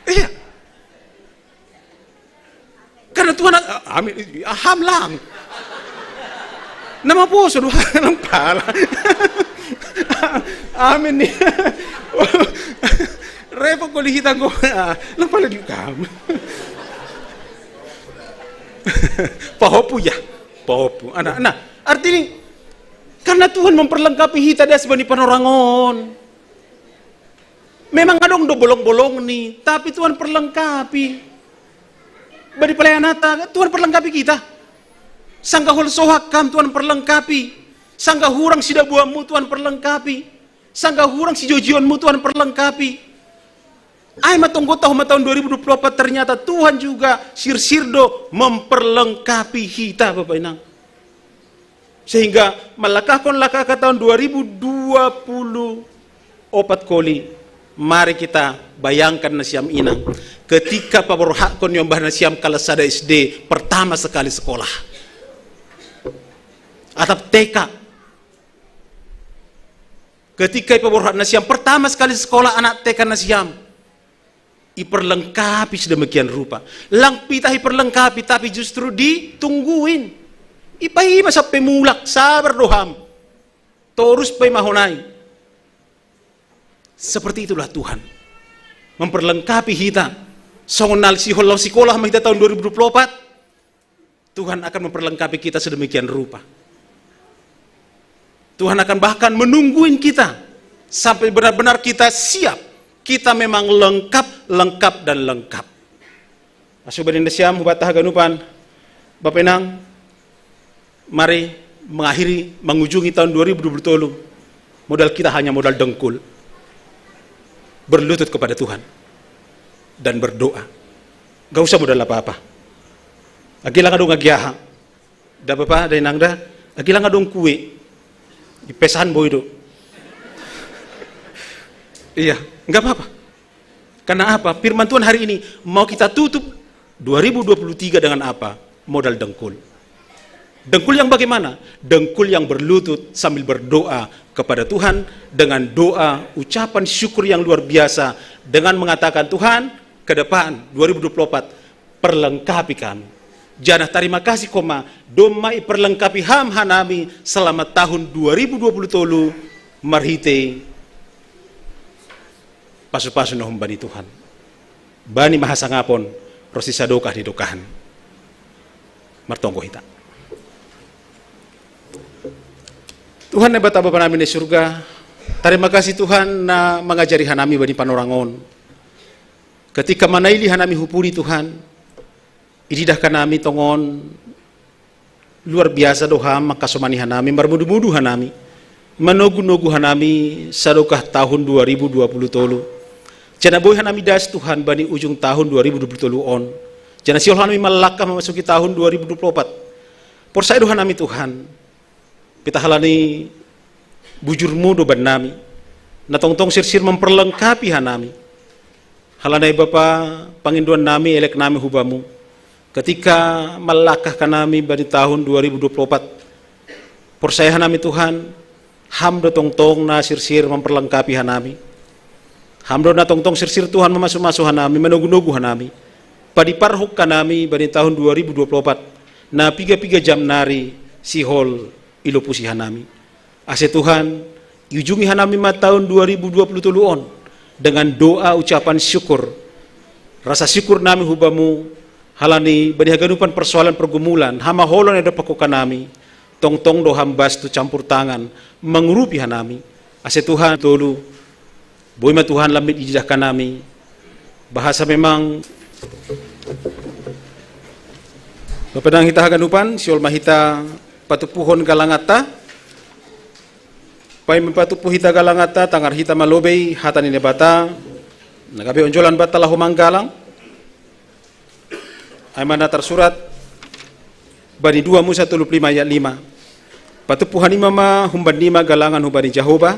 Iya. Karena Tuhan, amin, ham lang. Nama poso dua lang pala. Amin ni. Repot ko lihita ko. Lang pala di kam. Pahopu ya. Pahopu. Anak, nah, artinya karena Tuhan memperlengkapi hita das bani panorangon. Memang adong do bolong-bolong ni, tapi Tuhan perlengkapi. Bani pelayananta, Tuhan perlengkapi kita. Sangga hol sohak kam, Tuhan perlengkapi. Sangga hurang sidabuanmu, Tuhan perlengkapi. Sangga hurang sijojionmu, Tuhan perlengkapi. Ai matonggo tahu ma tahun dua ribu dua puluh empat, ternyata Tuhan juga sirsir do memperlengkapi hita, Bapak Inang. Sehingga malakahkon lakah ka tahun dua ribu dua puluh opat koli, mari kita bayangkan nasiam inang, ketika paborhakkon niombah nasiam kalas sada S D pertama sekali sekolah. Atap T K. Ketika ipaborhat nasiam pertama sekali sekolah anak T K nasiam, iperlengkapi sedemikian rupa. Lang pitah iperlengkapi, tapi justru ditungguin. Ipaima sampe mulak, sabar do ham. Torus paima ho nai. Seperti itulah Tuhan. Memperlengkapi hita. Songon na sihol laho sikola ma hita tahun dua ribu dua puluh opat. Tuhan akan memperlengkapi kita sedemikian rupa. Tuhan akan bahkan menungguin kita sampai benar-benar kita siap. Kita memang lengkap, lengkap, dan lengkap. Asu bani nasiam hubatah haganupan, Bapak Inang, mari mengakhiri, mengunjungi tahun dua ribu dua puluh tolu. Modal kita hanya modal dengkul. Berlutut kepada Tuhan dan berdoa. Gak usah modal apa-apa. Agi lang adong agi aha. Da apa-apa, da inang da. Agi lang adong kue. Ipesan boy do. Iya, nggak apa-apa. Karena apa? Firman Tuhan hari ini mau kita tutup dua ribu dua puluh tiga dengan apa? Modal dengkul. Dengkul yang bagaimana? Dengkul yang berlutut sambil berdoa kepada Tuhan dengan doa ucapan syukur yang luar biasa dengan mengatakan, "Tuhan, ke depan dua ribu dua puluh empat perlengkapi kami." Janah tarima kasih koma domma iperlengkapi ham hanami selama tahun dua ribu dua puluh tolu marhitei pasu-pasu na humbani Tuhan. Bani ma hasangapon ro sisadokah ni dokahan. Martonggo hita. Tuhan Naibata Bapa nami na i surga, tarima kasih Tuhan na mangajari hanami bani panorang on. Ketika manaili hanami hu pudi Tuhan, ididah hanami tongon luar biasa do Ham mangkasomani hanami, marmudu-mudu hanami, manogu-nogu hanami sadokah tahun dua ribu dua puluh tolu. Janah boi hanami das Tuhan bani ujung tahun dua ribu dua puluh tolu on. Janah sihol hanami mallangkah mamasuki tahun dua ribu dua puluh opat. Porsaya do hanami Tuhan, pitah halani bujur-Mu do bannami, na tongtong sirsir mamparlengkapi hanami. Halani Bapa, pangindoan nami, elek nami hu Bamu. Ketika mallangkah hanami bani tahun dua ribu dua puluh opat, porsaya hanami Tuhan, Ham do tongtong na sirsir mamparlengkapi hanami. Ham do na tongtong sirsir Tuhan mamasu-masu hanami, manogu-nogu hanami. Padiparhuk hanami bani tahun dua ribu dua puluh opat, na piga-piga jam nari sihol ilopusi hanami. Ase Tuhan, iujungi hanami ma tahun dua ribu dua puluh tolu on dengan doa ucapan syukur. Rasa syukur nami hu Bamu, halani bani haganupan persoalan pergumulan, hamaolon na dob pangkok hanami, tongtong do Ham bastu campur tangan, mangurupi hanami. Ase Tuhan tolu, boi ma Tuhan lambin ididah hanami, bahasa memang Papanang hita haganupan, sihol ma hita patupuhon galanganta. Paima patupu hita galanganta, tangar hita ma lobei hata ni Naibata, na gabe onjolan banta laho manggalang. Ai ma na tarsurat bani dua Musa tolu pulu lima ayat lima. Patupu hanima ma humban nima galangan hubani Jahowa,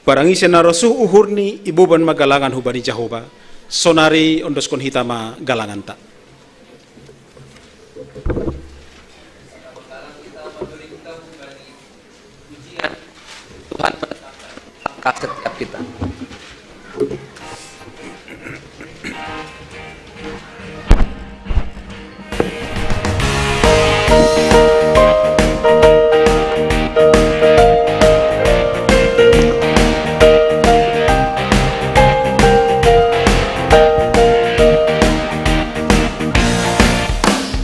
barang ise na rosuh uhurni iboban ma galangan hubani Jahowa. Sonari ondoskon hita ma galanganta. Tuhan menetapkan langkah setiap kita.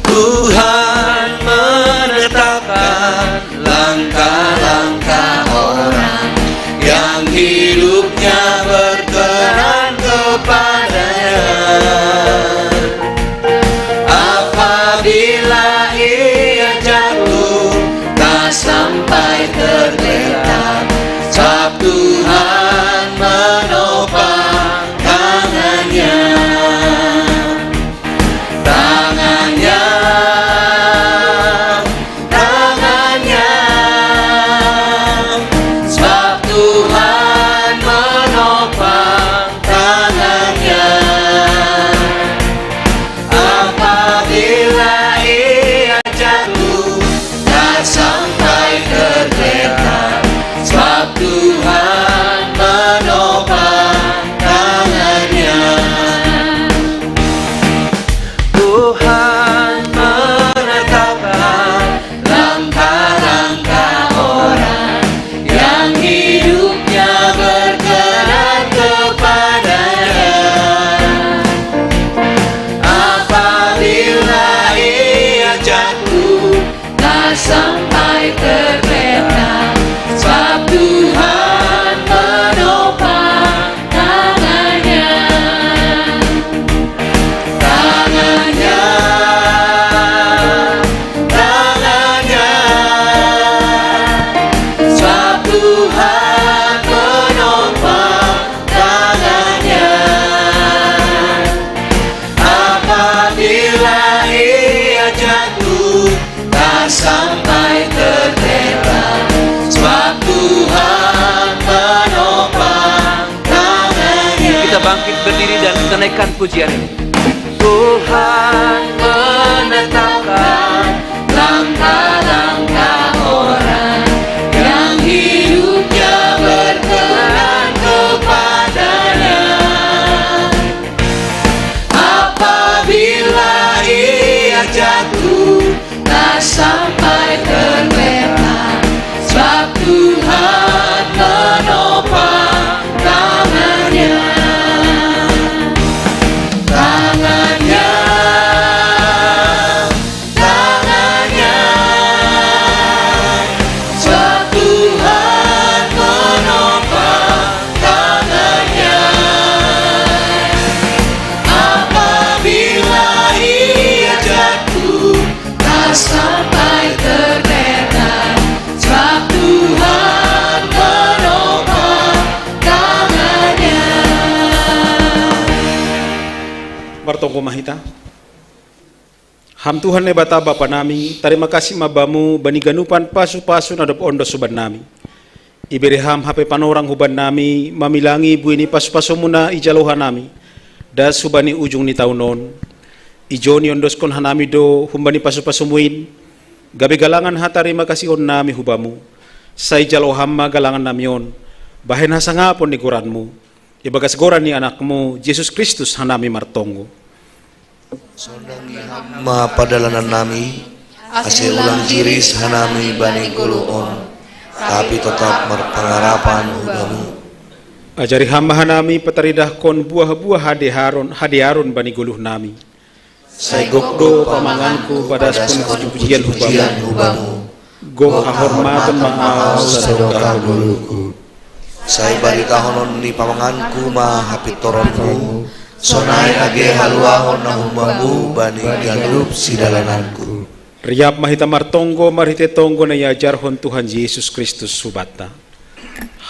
Tuhan menetapkan langkah-langkah orang yang hidupnya berkenan kepada-Nya. Apabila ia jatuh, tak sampai tergeletak, sebab Tuhan menopang tangannya. Tangannya, tangannya, sebab Tuhan menopang tangannya. Apabila ia jatuh, tak sampai tergeletak, sebab Tuhan menopang tangannya. Tuhan menetapkan langkah-langkah orang yang hidupnya berkenan kepada-Nya. Apabila ia jatuh, tak sampai tergeletak, sebab Tuhan menopang tangannya. Tangannya, tangannya, sebab Tuhan menopang tangannya. Apabila ia jatuh, tak sampai tergeletak, sebab Tuhan menopang tangannya. Kita bangkit berdiri dan menaikkan pujian ini. Tuhan menetapkan langkah-langkah orang yang hidupnya berkenan kepada-Nya. Apabila ia jatuh, tak sampai tergeletak, sebab Tuhan menopang tangannya. Tangannya, tangannya, sebab Tuhan menopang tangannya. Apabila ia jatuh, tak sampai tergeletak, sebab Tuhan menopang tangannya. Martonggo ma hita. Ham Tuhan Naibata Bapa nami, tarima kasih ma Bamu bani ganupan pasu-pasu na dob ondos hubannami. Ibere Ham hape panorang hubannami mamilangi buei ni pasu-pasuMu na ijalo hanami das hubani ujung ni taon on. Ijon iondoskon hanami do humbani pasu-pasuMu in, gabe galangan hatarima kasihonnami hu Bamu. Sai jalo Ham ma galangannami on, bahen hasangapon ni goranMu. Ibagas goran ni AnakMu Jesus Kristus hanami martonggo. Sondangi Ham ma padalanannami, ase ulang jiris hanami bani goluh on, tapi totap marpangarapan hu Bamu. Ajari Ham ma hanami pataridahkon buah-buah hadearon, hadearon bani goluhnami. Sai gok do pamanganku padaskon puji-pujian hu Bamu. Gok hahormaton ma ahu sadokah goluhku. Sai baritahonon ni pamanganku ma hapintoronMu, sonai age haluahon na humbaMu bani ganup sidalananku. Riap ma hita martonggo marhite tonggo na iajarhon Tuhan Jesus Kristus hubanta.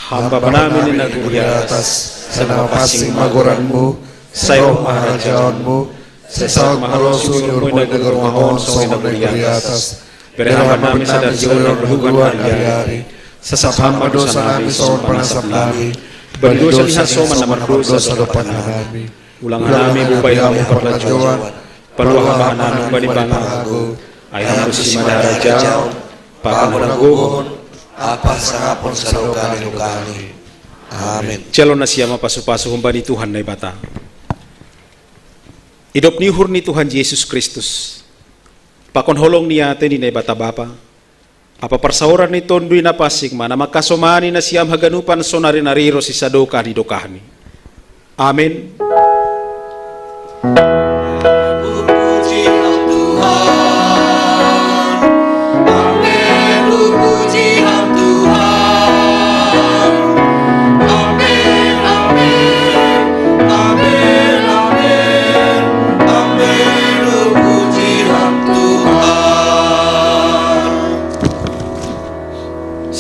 Ham Bapa nami na di atas, sai ma pansing ma goranmu, sai roh ma harajaonmu, sai saut ma harosumu i na di roha on songon na di atas. Bere Ham Bapa nami sadar jolo na di ari-ari. Sasap Ham ma dosa nami songon panasap nami bani dosa ni hasoman na mardosa dohot pangago nami. Ulang Ham nami bubai Ham parlajouan, palua Ham nami bani pangago. Ai Ham do sima harajaon, pangaragohon, ampa hasangapon sadokali-dokali. Amen. Jalo nasiam ma pasu-pasu humbani Tuhan Naibata. Idop ni uhur ni Tuhan Jesus Kristus, pakon holong ni ate ni Naibata Bapa, ampa parsaoran ni Tonduy Napansing ma na mangkasomani nasiam haganupan sonari-nari ronsi sadokah ni dokahni. Amen.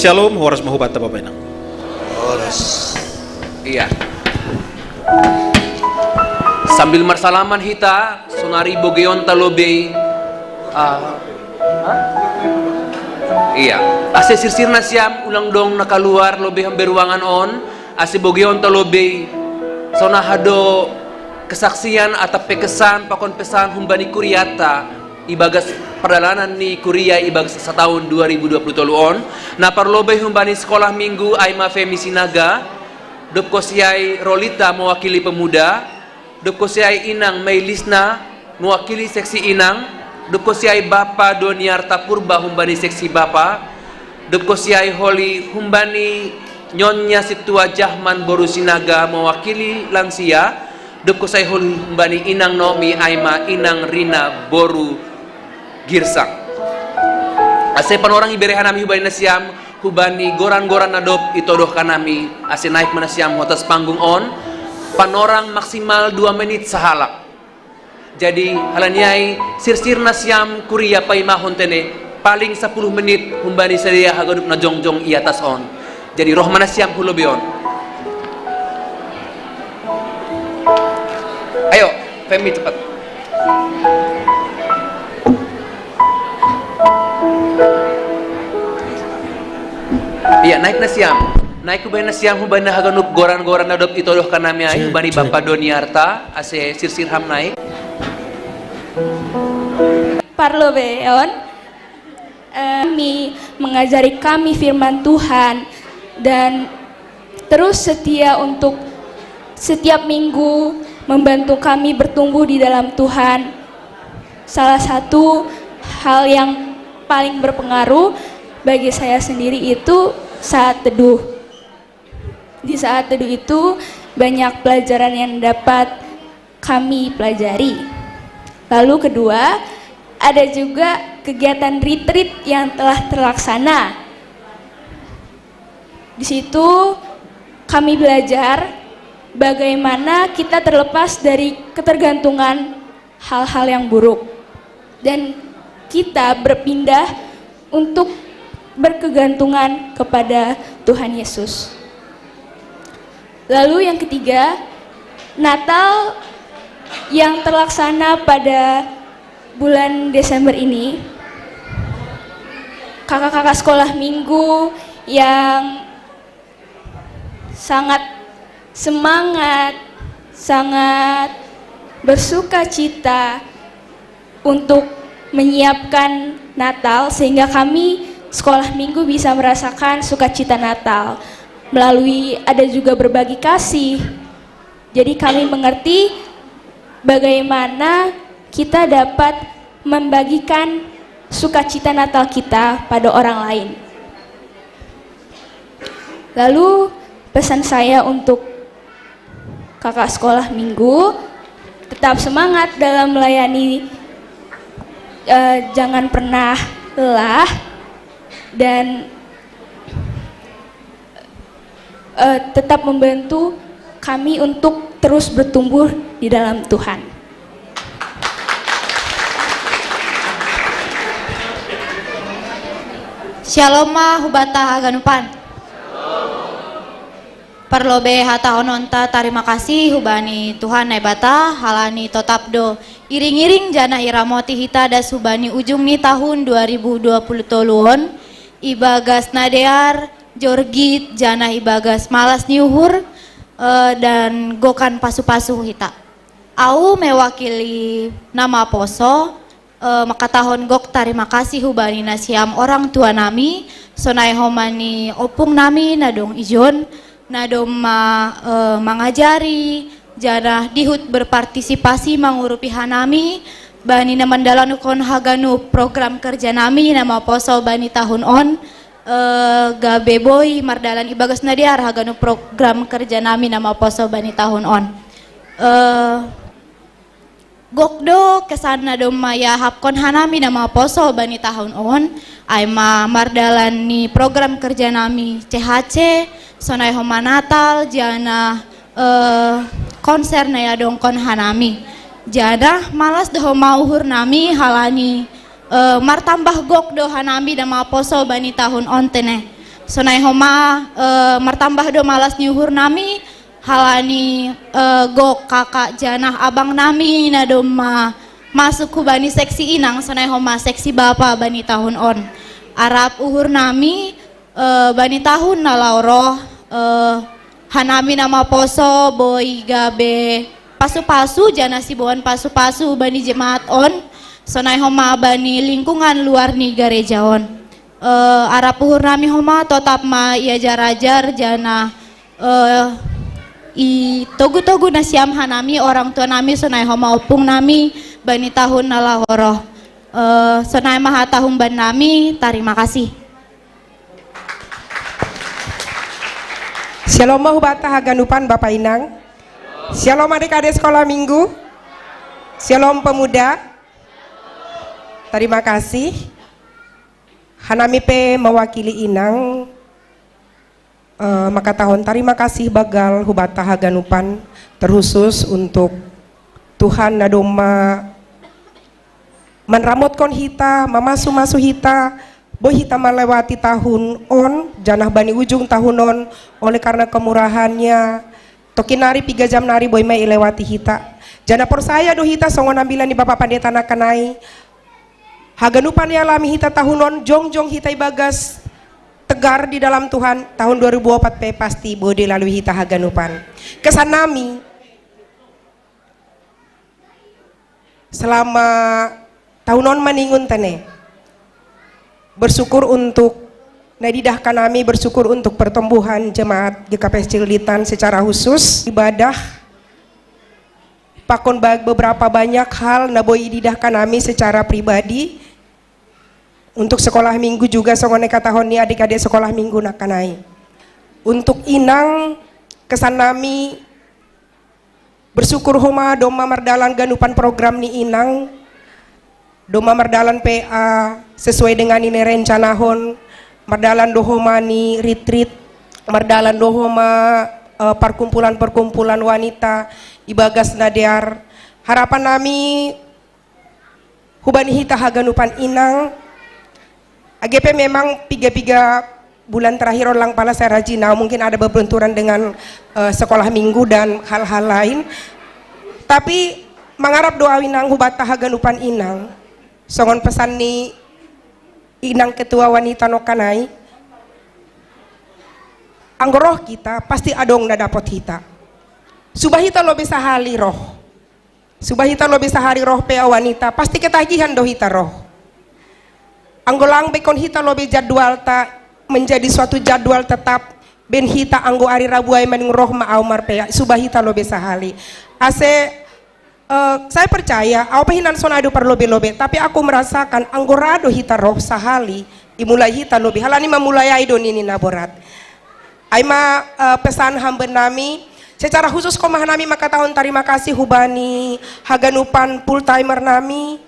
Shalom, horas ma hubanta Bapa Inang. Horas. Iya. Sambil marsalaman hita, sonari bogeonta lobei, ah, hah? Iya. Ase sirsir nasiam ulang dong na kaluar lobei hambahen ruangan on, ase bogeonta lobei, sonaha do kesaksian atap pe kesan pakon pesan humbani kuriata, ibagas pardalanan ni kuria ibagas sataon dua ribu dua puluh tolu on, na parlobei humbani sekolah minggu ai ma Femi Sinaga, dob konsi ai Rolita mewakili pemuda, dob konsi ai inang Mei Lisna mewakili seksi inang, dob konsi ai Bapa Doniarta Purba humbani seksi bapa, dob konsi ai holi humbani Nyonya Sintua Jahman boru Sinaga mewakili lansia, dob konsi ai holi humbani inang Nomi ai ma inang Rina boru Girsang. Ase panorang ibere hanami humbani nasiam, humbani goran-goran na dob itodohkan nami, ase naik ma nasiam hu atas panggung on, panorang maksimal dua menit sahalak. Jadi, halani ai, sirsir nasiam kuria paimahon tene, paling sapuluh menit humbani sidea haganup na jongjong i atas on. Jadi, roh ma nasiam hu lobei on. Ayo, Femi, cepat. Iya, naik nasiam. Naik humbani nasiam, humbani haganup goran-goran na dob itodohkan nami ai, humbani Bapa Doniarta, ase sirsir Ham naik. Parlobeon, eh, kami, mengajari kami firman Tuhan, dan terus setia untuk setiap minggu membantu kami bertumbuh di dalam Tuhan. Salah satu hal yang paling berpengaruh bagi saya sendiri itu saat teduh. Di saat teduh itu, banyak pelajaran yang dapat kami pelajari. Lalu kedua, ada juga kegiatan retreat yang telah terlaksana. Di situ kami belajar bagaimana kita terlepas dari ketergantungan hal-hal yang buruk dan kita berpindah untuk berkegantungan kepada Tuhan Yesus. Lalu yang ketiga, Natal yang terlaksana pada bulan Desember ini, kakak-kakak sekolah minggu yang sangat semangat, sangat bersuka cita untuk menyiapkan Natal, sehingga kami sekolah minggu bisa merasakan sukacita Natal melalui ada juga berbagi kasih. Jadi kami mengerti bagaimana kita dapat membagikan sukacita Natal kita pada orang lain. Lalu pesan saya untuk kakak sekolah minggu, tetap semangat dalam melayani, eh, jangan pernah lelah, dan, eh, tetap membantu kami untuk terus bertumbuh di dalam Tuhan. Shalom ma hubata haganupan. Parlobe hata ononta tarima kasih hubani Tuhan Naibata halani totap do iring-iring jana iramoti hita das hubani ujung ni tahun dua ribu dua puluh tolu on, ibagas nadear, jorgit, jana ibagas malas ni uhur, eh, dan gokan pasu-pasu hita. Au mewakili nama poso, eh, makatahon gok tarima kasih hubani nasiam orang tua nami, sonai homa ni opung nami na dong ijon, na doma, eh, mangajari, jana dihut berpartisipasi mangurupi hanami, bani na mandalankon haganup program kerja nami na maposo bani tahun on, eh, gabe boi mardalan ibagas nadear haganup program kerja nami na maposo bani tahun on. Eh, gok do kesan na doma iahapkon hanami na maposo bani tahun on, ai ma mardalan ni program kerja nami C H C, sonai homa Natal, jana, eh, konser na iadongkon hanami. Jana malas do homa uhur nami halani, eh, martambah gok do hanami na maposo bani tahun on tene. Sonai homa, eh, martambah do malas ni uhur nami, halani, eh, gok kakak jana abang nami na doma masuk hubani seksi inang, sonai homa seksi bapa bani tahun on. Arap uhur nami, eh, bani tahun na laho ro, eh, hanami na maposo boi gabe pasu-pasu, jana siboan pasu-pasu bani jemaat on, sonai homa bani lingkungan luar ni gareja on. Eh, arap uhur nami homa totap ma iajar-ajar, jana, eh, itogu-togu nasiam hanami orang tua nami, sonai homa opung nami bani tahun na laho ro. Eh, sonai ma hata humban nami, tarima kasih. Shalom ma hubata haganupan bapa inang. Shalom adik-adik sekolah minggu. Shalom pemuda. Tarima kasih. Hanami pe mewakili inang, eh, makatahon tarima kasih bagal hubata haganupan, terkhusus untuk Tuhan na doma manramotkon hita, mamasu-masu hita, boi hita malewati tahun on, jana bani ujung tahun on, oleh karena kemurahannya, tokin nari piga jam nari boi ma ilewati hita. Jana porsaya do hita songon ambilan ni Bapa Pandita nangkanai, haganupan ialami hita tahun on, jongjong hita ibagas tegar di dalam Tuhan, tahun dua ribu opat pe pasti boi dilalui hita haganupan. Kesan nami, selama tahun on maningun tene, bersyukur untuk na ididahkan nami, bersyukur untuk pertumbuhan jemaat G K P S Cililitan secara khusus, ibadah, pakon ba-, beberapa banyak hal na boi ididahkan nami secara pribadi. Untuk sekolah minggu juga songon na ikatahon ni adik-adik sekolah minggu nangkanai. Untuk inang, kesan nami bersyukur homa doma mardalan ganupan program ni inang, doma mardalan P A sesuai dengan ni nirencanahon, mardalan do homa ni retreat, mardalan do homa, eh, perkumpulan-perkumpulan wanita ibagas nadear. Harapan nami hubani hita haganupan inang, age pe memang piga-piga bulan terakhir on lang pala saya rajin, nah, mungkin ada berbenturan dengan, eh, sekolah minggu dan hal-hal lain. Tapi mangarap doa inang hubata haganupan inang, songon pesan ni inang ketua wanita nangkanai, anggo roh hita pasti adong na dapot hita. Suba hita lobi sahali roh. Suba hita lobi sahali roh P A wanita, pasti ketagihan do hita roh. Anggo lang bekon hita lobi jadwalta menjadi suatu jadwal tetap, baen hita anggo ari Rabu ai maning roh ma au mar P A, suba hita lobi sahali. Ase, eh, saya percaya, au pe hinan sonai do parlobe-lobe, tapi aku merasakan anggo ra do hita roh sahali, imulai hita lobi, halani mamulai ai do nini na borat. Ai ma, eh, pesan hamban nami, secara khusus homa hanami mangkatahon tarima kasih hubani haganupan full timer nami,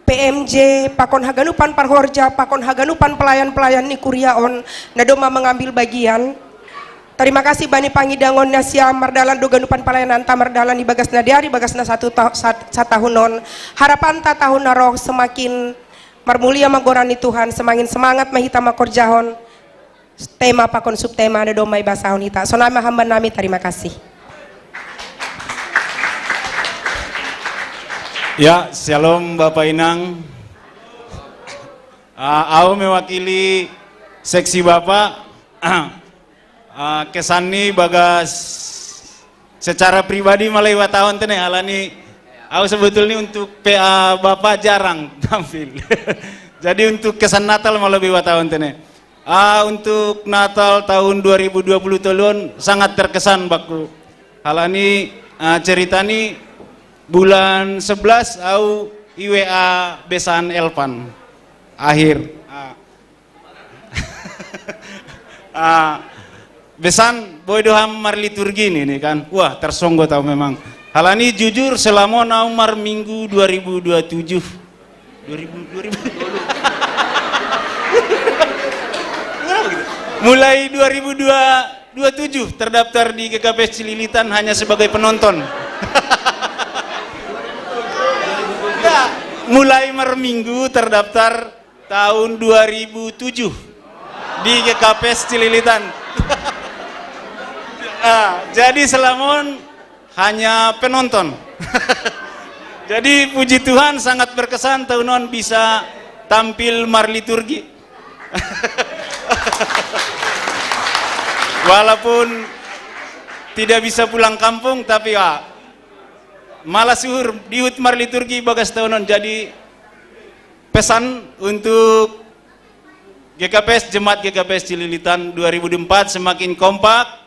P M J, pakon haganupan parhorja, pakon haganupan pelayan-pelayan ni kuria on, na doma mengambil bagian. Tarima kasih bani pangidangon nasiam mardalan do ganupan pelayananta mardalan ibagas nadear ibagas na satu ta-, sat-, satahun on. Harapanta tahun na roh semakin Marmulia ma goran ni Tuhan, semangin semangat ma hita mangkorjahon tema pakon subtema na domma ibasahon hita. Sonai ma hamba nami, tarima kasih. Ya, shalom Bapak Inang. Ah, au mewakili seksi Bapak. Ah, kesan ni bagas secara pribadi mulai watahun tene alani au sebetulnya untuk P A Bapak jarang tampil. Jadi untuk kesan Natal malah lebih watahun tene. Ah, untuk Natal tahun dua ribu dua puluh tolon sangat terkesan baku. Alani ah, cerita ni bulan sebelas au I W A besan Elvan. Akhir. Ah. Ah, besan boy doham marliturgi ni, ni kan. Wah, tersonggo tau memang. Halani jujur selama nau marminggu dua ribu dua tujuh. Dua ribu, dua ribu. Mulai dua ribu dua tujuh terdaftar di G K P S Cililitan hanya sebagai penonton. Ya, mulai marminggu terdaftar tahun dua ribu tujuh di G K P S Cililitan. Ah, jadi selama on hanya penonton. Jadi puji Tuhan sangat berkesan tahun on bisa tampil marliturgi. Walaupun tidak bisa pulang kampung tapi ah, malah suhur dihut marliturgi bagas tahun on. Jadi pesan untuk G K P S, Jemaat G K P S Cililitan dua ribu empat semakin kompak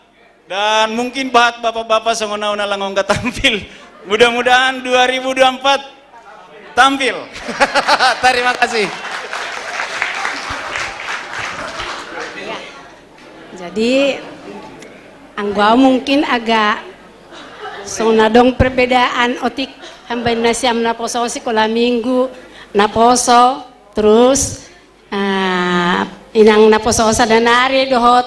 dan mungkin bahat bapak-bapak songon au na lang ongga tampil. Mudah-mudahan dua ribu dua empat tampil. Terima kasih. Jadi anggo au mungkin agak songon na adong perbedaan otik hamba nasiam naposo sikola minggu naposo terus ah, inang naposo sada nari dohot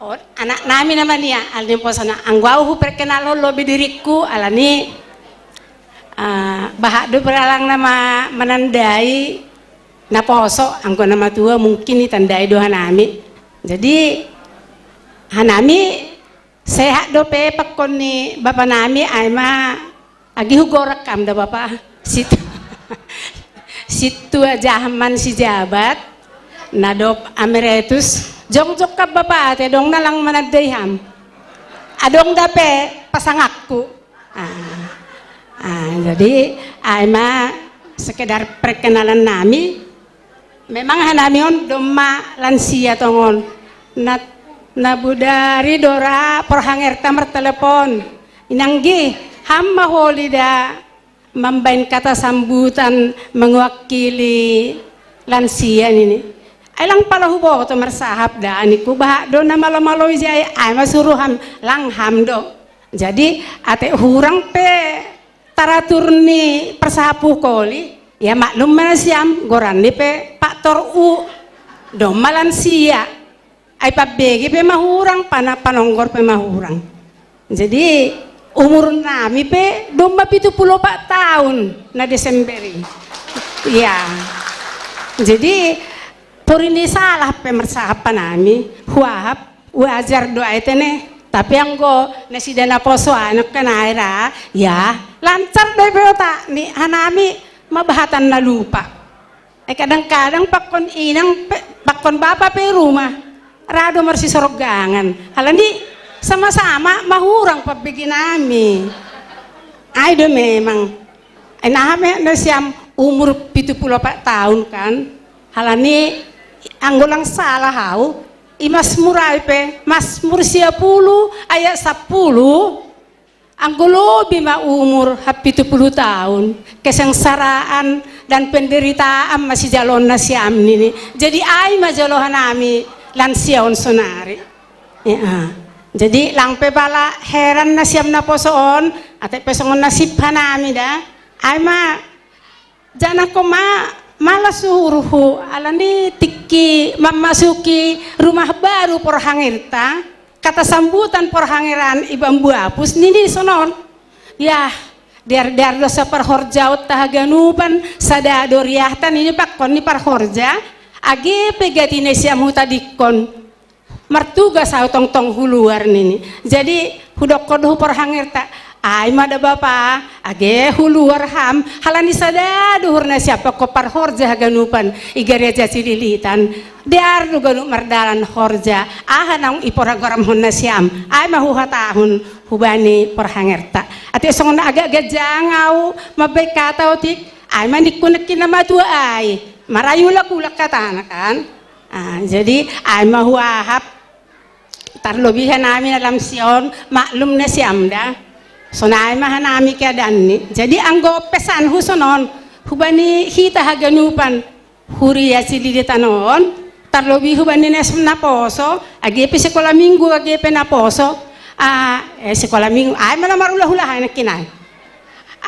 oh, anak nami nama nia alani posona anggo au huperkenalhon lobi diringku alani ah, bahat do beralang nama manandai naposo anggo na matua mungkin itandai do hanami. Jadi hanami sehat dope pakkon ni bapa nami ai ma agi hugorak kam da bapa situ situa jaman si jabat na dop ameretus jongjong kam bapa ate dong na lang manandai ham adong dape pasangakku ah, ah, jadi ai ma sekedar perkenalan nami Memang hanami on domma lansia tongon. Na, na budari dora porhangerta martelepon. Inanggi, ham ma holi da mambain kata sambutan mengwakili lansia nini. Ai lang pala huboto marsahap da aniku bahat do na malo-malo ijai ai ma suruh ham lang ham do. Jadi ate hurang pe taratur ni parsahapu koli, ia maklum ma nasiam goranni pe Pak Tor U, domma lansia, ai pambege pe mahurang, panonggor pe mahurang. Jadi umur nami pe domma pitu puluh opat tahun na Desember i. Ia. Jadi porini salah pe marsahap hanami, huahap, uajar do ai tene. Tapi anggo nasida naposo anak kan ai ra, ya lancar do i pe otak ni hanami mabahatan na lupa. Eh kadang-kadang pakkon inang pe, pakkon bapa pe rumah ra do marsisorgangan. Halani sama-sama mahurang pambege nami. Ai do memang. Ai naha me nasiam umur pitu puluh opat tahun kan. Halani anggo lang salah au, i Masmur ai pe, Masmur sia pulu ayat sapulu, anggo lobi ma umur hapitu pulu taun, kesengsaraan dan penderitaan ma sijaloon nasiam nini. Jadi ai ma jolo hanami lansia on sonari. Ya. Jadi lang pe pala heran nasiam naposo on, ate pe songon nasib hanami da. Ai ma Janah koma malas uhurhu alani tingki mamasuki rumah baru porhangirta, kata sambutan porhangiran i bambu apus nini sonon. Yah, Dear-dear do saparhorjaon ta haganupan, sada do riahta nini pakkon ni parhorja, age pe gati nasiam hutadikkon. Martugas ahu tongtong huluar nini. Jadi hudokkon do hu parhangerta, ai ma da bapa, age huluar ham, halani sada do uhur nasiam pakkon parhorja haganupan i gareja Cililitan. Dear do ganup mardalan horja, aha naung iprogrammon nasiam, ai ma huhatahon hubani parhangerta. Ate songon na agak ganjang ahu mambaen hata otik, ai ma ningku nangkin na matua ai, marayulak-ulak hatana kan. Ah, jadi ai ma huahap, tarlobi hanami na lam si on, maklum nasiam da. Sonai ma hanami keadaanni. Jadi anggo pesanhu sonon, hubani hita haganupan, huria Cililitan on, tarlobi hubani na naposo, age pe sikola minggu, age pe naposo, ah, eh, sikola minggu, ai ma na marhulahula nangkin ai.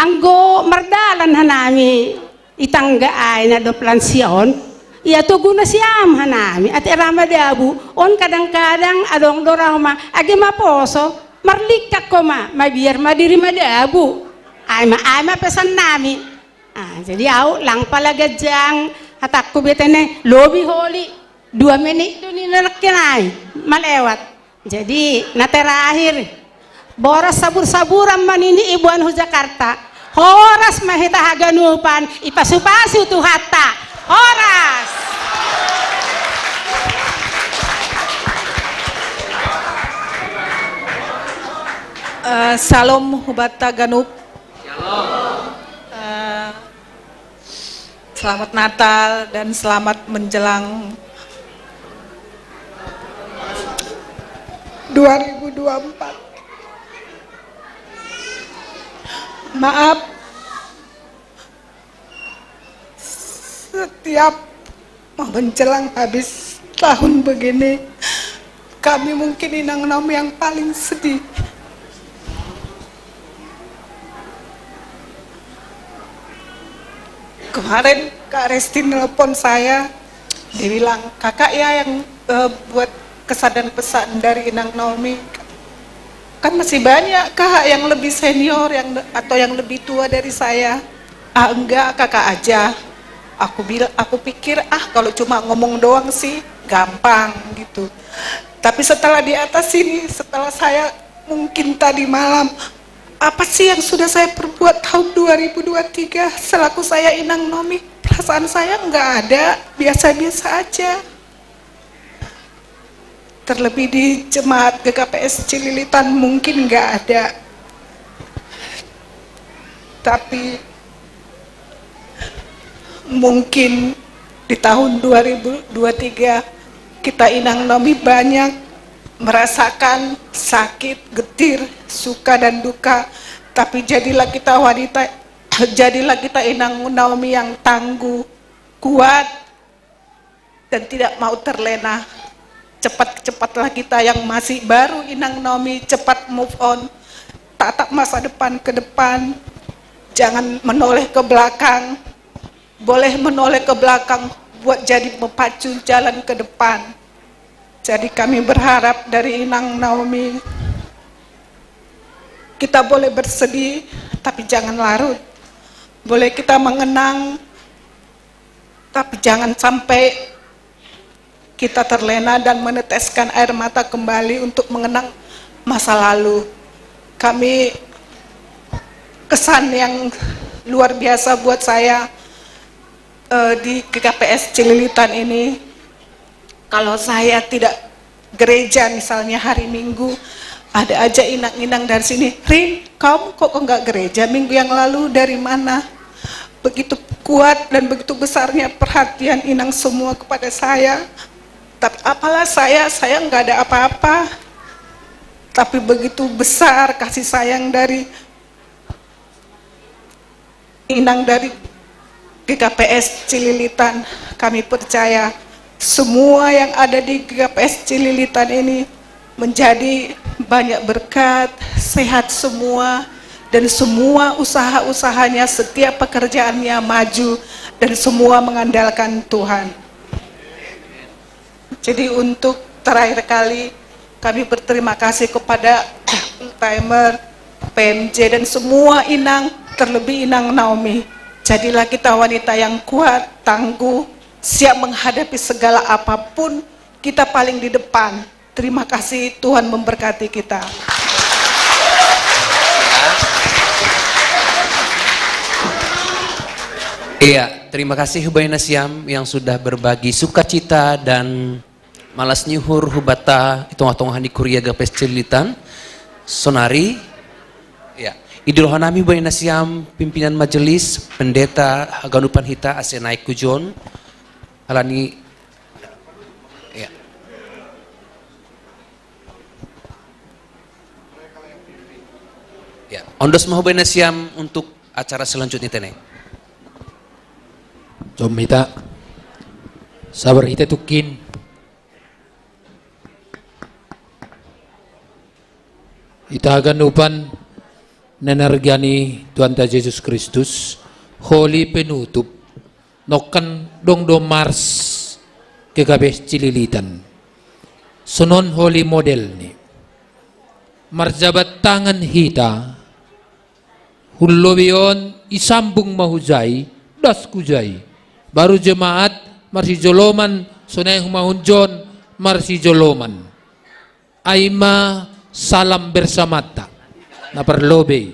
Anggo mardalan hanami i tangga ai na dob lan si on, ia togu nasiam hanami, ate ra madabu, on kadang-kadang adong do ra homa, age maposo, marlingkak homa, mabiar ma diri madabu. Ai ma, ai ma pesannami. Ah, jadi ahu lang pala ganjang hatangku, bete ne, lobi holi, dua menit do nini nangkin ai, malewat. Jadi na terakhir, boras sabur-saburan ma nini iboan hu Jakarta. Horas ma hita haganupan, ipasu-pasu Tuhanta. Horas. Eh, salam hubanta ganup. Eh, Selamat Natal dan selamat menjelang dua ribu dua puluh empat. Maaf, setiap mau menjelang habis tahun begini, kami mungkin Inang Naomi yang paling sedih. Kemarin Kak Resti nelpon saya, dia bilang, "Kakak ya yang, eh, buat kesan dan pesan dari Inang Naomi." Kan masih banyak, Kak, yang lebih senior yang, atau yang lebih tua dari saya. "Ah, enggak, Kakak aja." Aku bil-, aku pikir, "Ah, kalau cuma ngomong doang sih gampang," gitu. Tapi setelah di atas sini, setelah saya mungkin tadi malam, apa sih yang sudah saya perbuat tahun dua ribu dua tiga selaku saya Inang Nomi? Perasaan saya nggak ada, biasa-biasa aja. Terlebih di jemaat G K P S Cililitan mungkin nggak ada. Tapi mungkin di tahun dua ribu dua tiga kita Inang Nomi banyak merasakan sakit, getir, suka dan duka. Tapi jadilah kita wanita, jadilah kita Inang Naomi yang tangguh, kuat, dan tidak mau terlena. Cepat-cepatlah kita yang masih baru Inang Nomi cepat move on. Tatap masa depan ke depan. Jangan menoleh ke belakang. Boleh menoleh ke belakang buat jadi memacu jalan ke depan. Jadi kami berharap dari Inang Naomi, kita boleh bersedih, tapi jangan larut. Boleh kita mengenang, tapi jangan sampai kita terlena dan meneteskan air mata kembali untuk mengenang masa lalu. Kami, kesan yang luar biasa buat saya, eh, di G K P S Cililitan ini, kalau saya tidak gereja misalnya hari Minggu, ada aja inang-inang dari sini, "Rin, kamu kok nggak gereja minggu yang lalu, dari mana?" Begitu kuat dan begitu besarnya perhatian inang semua kepada saya. Tapi apalah saya, saya nggak ada apa-apa. Tapi begitu besar kasih sayang dari inang dari G K P S Cililitan. Kami percaya semua yang ada di G K P S Cililitan ini menjadi banyak berkat, sehat semua, dan semua usaha-usahanya, setiap pekerjaannya maju, dan semua mengandalkan Tuhan. Jadi untuk terakhir kali, kami berterima kasih kepada Timer, P M J, dan semua inang terlebih Inang Naomi. Jadilah kita wanita yang kuat, tangguh, siap menghadapi segala apapun, kita paling di depan. Terima kasih, Tuhan memberkati kita. Iya, terima kasih Hubaina Siam yang sudah berbagi sukacita dan malas nyuhur hubata i tongah-tongah ni kuria Gapes Cililitan. Sonari, ya, idul hanami Hubaina Siam pimpinan majelis, pendeta, haganupan hita ase naik kujon. Halani, ya. Ya, ondos ma Hubaina Siam untuk acara selanjutnya tene. Jom hita sabar hita tukin. Ita haganupan na nargani Tuhan ta Jesus Kristus, holi penutup, nokkan dong do mars gegabeh cililitan. Sonon holi model ni. Marjabat tangan hita, Hun lobi on isambung ma hujai, das kujai. Baru jemaat marsijoloman, sonai humahun jon marsijoloman. Ai ma salam bersamata. Na parlobei.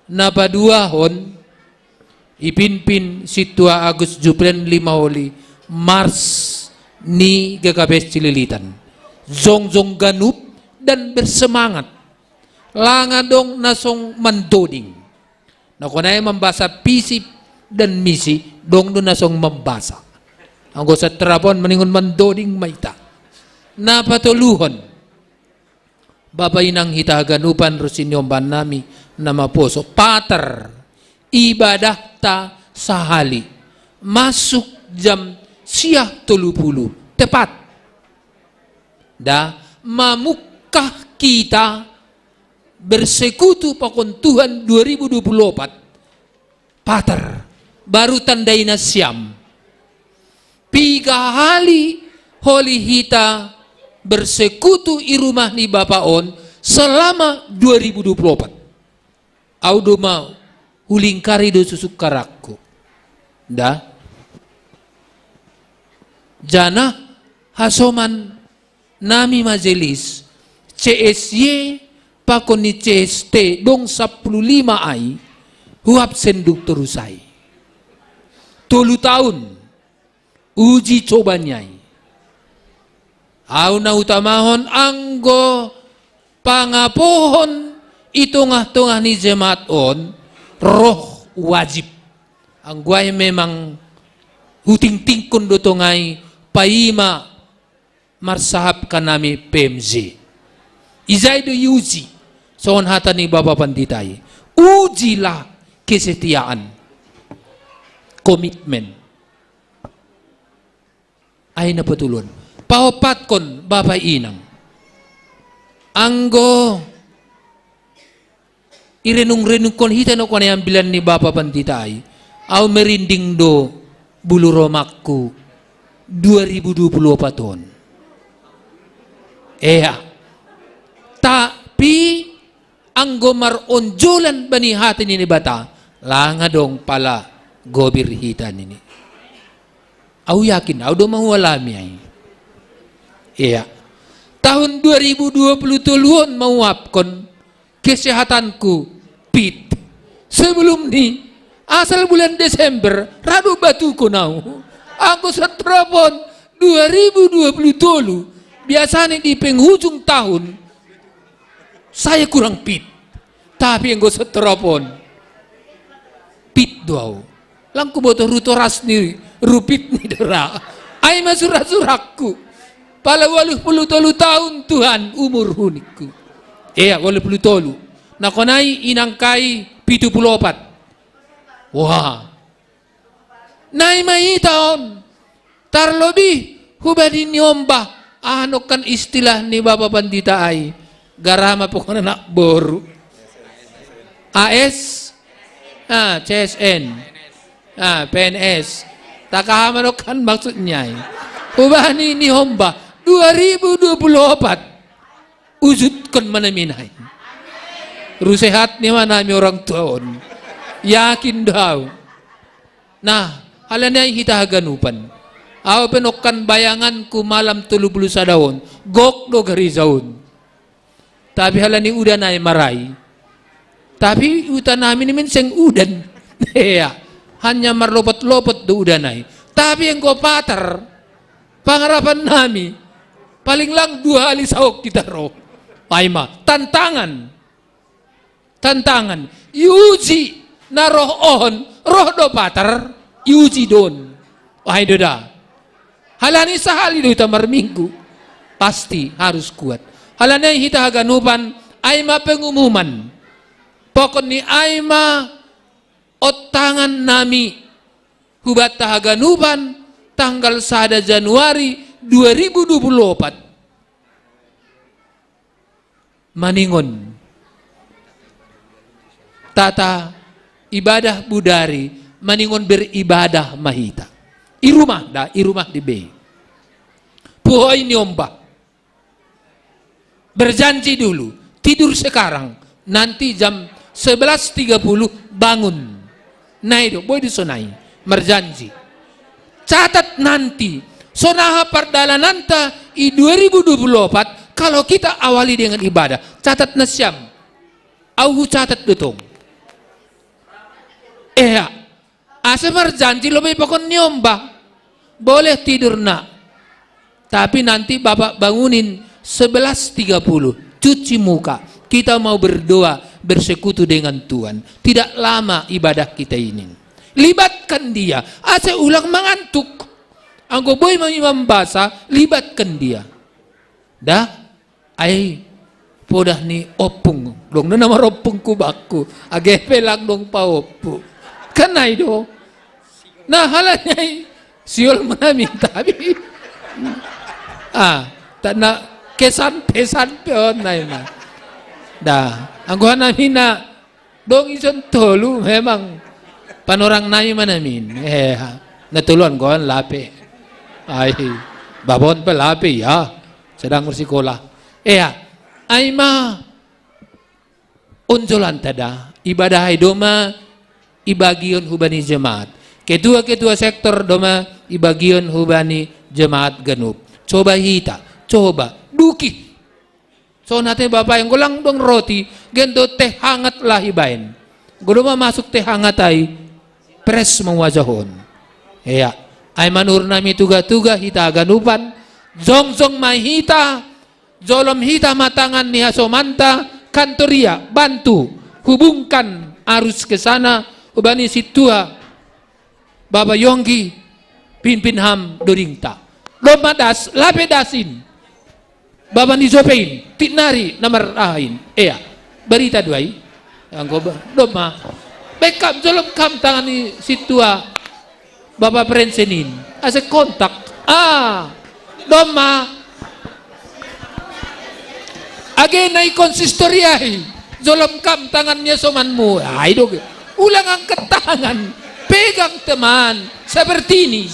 Na paduahon, ipinpin sintua Agus Juplen lima oli mars ni G K P S Cililitan. Jongjong ganup dan bersemangat. Langa dong na song mandoding. Na konai mambasa pisi dan misi dong do na song mambasa. Anggo satrapon maningon mandoding maita. Na patoluhon. Bapa inang hita haganupan ro siniombannami na maposo patar ibadahta sahali masuk jam siah tolu pulu tepat. Da mamukah kita bersekutu pakon Tuhan dua ribu dua puluh opat. Patar, baru tandai nasiam. Piga hali holi hita bersekutu i rumah ni Bapa on selama dua ribu dua puluh opat. Au do ma hulingkari do susuk karakku. Da. Janah hasoman nami majelis C S Y pakon ni C S T dong sapuluh lima ai huabsen duk torus ai. Tolu taun uji coba ni ai. Au na utamahon anggo pangapohon i tongah-tongah ni jemaat on roh wajib. Anggo ai memang hutingtingkon do tongai paima marsahapkan nami P M J. Ijai do iuji songon hata ni Bapa Pandita i. Ujilah kesetiaan, komitmen. Ai na patoluhon. Paopatkon Bapa Inang. Anggo irenung-renungkon hita nokone ambilan ni Bapa Pandita ai, au merinding do bulu romakku dua ribu dua puluh opat on. Ea. Tapi anggo maronjolan bani hata ni Debata, langa dong pala gobir hita nini. Au yakin, au do mahualami ai. Ea. Tahun dua ribu dua puluh tolu on mauapkon kesehatanku pit. Sebelum ni asal bulan Desember rado batuko nau. Anggo satrapon dua ribu dua puluh tolu biasanya di penghujung tahun saya kurang pit. Tapi anggo satrapon pit do au. Langku boto rutoras ni rupit ni dera. Ai ma sura-surakku. Pala waluh puluh tolu taun Tuhan umur hunikku. Ea waluh puluh tolu. Na konai inangkai pitu puluh opat. Wah. Nai ma ita on. Tarlobih hubani niombah aha nongkan istilah ni Bapa Pandita ai. Garama pokokna anak boru. A S, ah, C S N, ah, P N S. Takaha ma nongkan maksudnya ai. Hubani niombah dua ribu dua puluh opat. Ujutkon ma nami nai. Rusehat ni ma nami orang tua on. Yakin do au. Nah, halani ai hita haganupan. Au pe nongkan bayanganku malam tolu pulu sada on, gok do gareja on. Tapi halani udan ai marai. Tapi huta nami nimen seng udan. Iya. Hanya marlopot-lopot do udan ai. Tapi anggo patar, pangarapan nami, paling lang dua hali saok hita ro. Ai ma, tantangan. Tantangan. Iuji na roh on, roh do patar, iuji do on. Ai do da. Halani sahali do hita marminggu. Pasti harus kuat. Halani ai hita haganupan, ai ma pengumuman. Pokon ni ai ma ontangan nami hubanta haganupan tanggal sada Januari dua ribu dua puluh opat. Maningon. Tata ibadah budari, maningon beribadah ma hita. I rumah da, i rumah di bei. Puhoi ni omba. Berjanji dulu, tidur sekarang, nanti jam sebelas tiga puluh bangun. Nai do, boi do sonai, marjanji. Catat nanti, sonaha pardalananta i dua ribu dua puluh opat, kalau kita awali dengan ibadah. Catat nasiam. Au hucatat do tong. Ea. Asa marjanji lobi pakon ni omba. Boleh tidur, Nak. Tapi nanti Bapak bangunin sebelas tiga puluh. Cuci muka. Kita mau berdoa, bersekutu dengan Tuhan. Tidak lama ibadah kita ini. Libatkan dia. Asa ulang mangantuk. Anggo boi ma imam basa, libatkan dia. Da, ai podah ni ompung. Dong na nama ompung ku bakku. Age pe lang dong paompu. Kan ai do. Nah, halani ai siol ma nami, tapi. Ah, tak na kesan pesan pe on nai ma. Da, anggo hanami na dong ison tolu memang panorang nami ma nami. Eh, na tolu anggo on lape. Ai, bapa on pe lape ya. Sedang bersikola. Ea, ai ma onjolanta da, ibadah ai doma ibagion hubani jemaat. Ketua-ketua sektor doma ibagion hubani jemaat ganup. Coba hita, coba, duki. Songon hata ni bapa i, anggo lang dong roti, gento teh hangat lah ibaen. Anggo doma masuk teh hangat ai, pres ma wajah on. Ea, ai manurna mi tuga-tuga hita haganupan, jongjong ma hita, jolom hita ma tangan ni hasomanta, kantor ia, bantu, hubungkan arus ke sana, hubani sintua, Bapa Yonggi, pimpin ham dodingta. Domma das, lape das in. Bapa ni Jope in, tit nari na maraha in. Ea, barita do ai. Anggo ba-, domma. Baen kam, jolom kam tangan ni sintua Bapa Prensen in. Asa kontak. Ah, domma. Age na i konsistori ai, jolom kam tangan ni hasomanmu. Ai do. Ulang angkat tangan. Pegang teman. Seperti ini.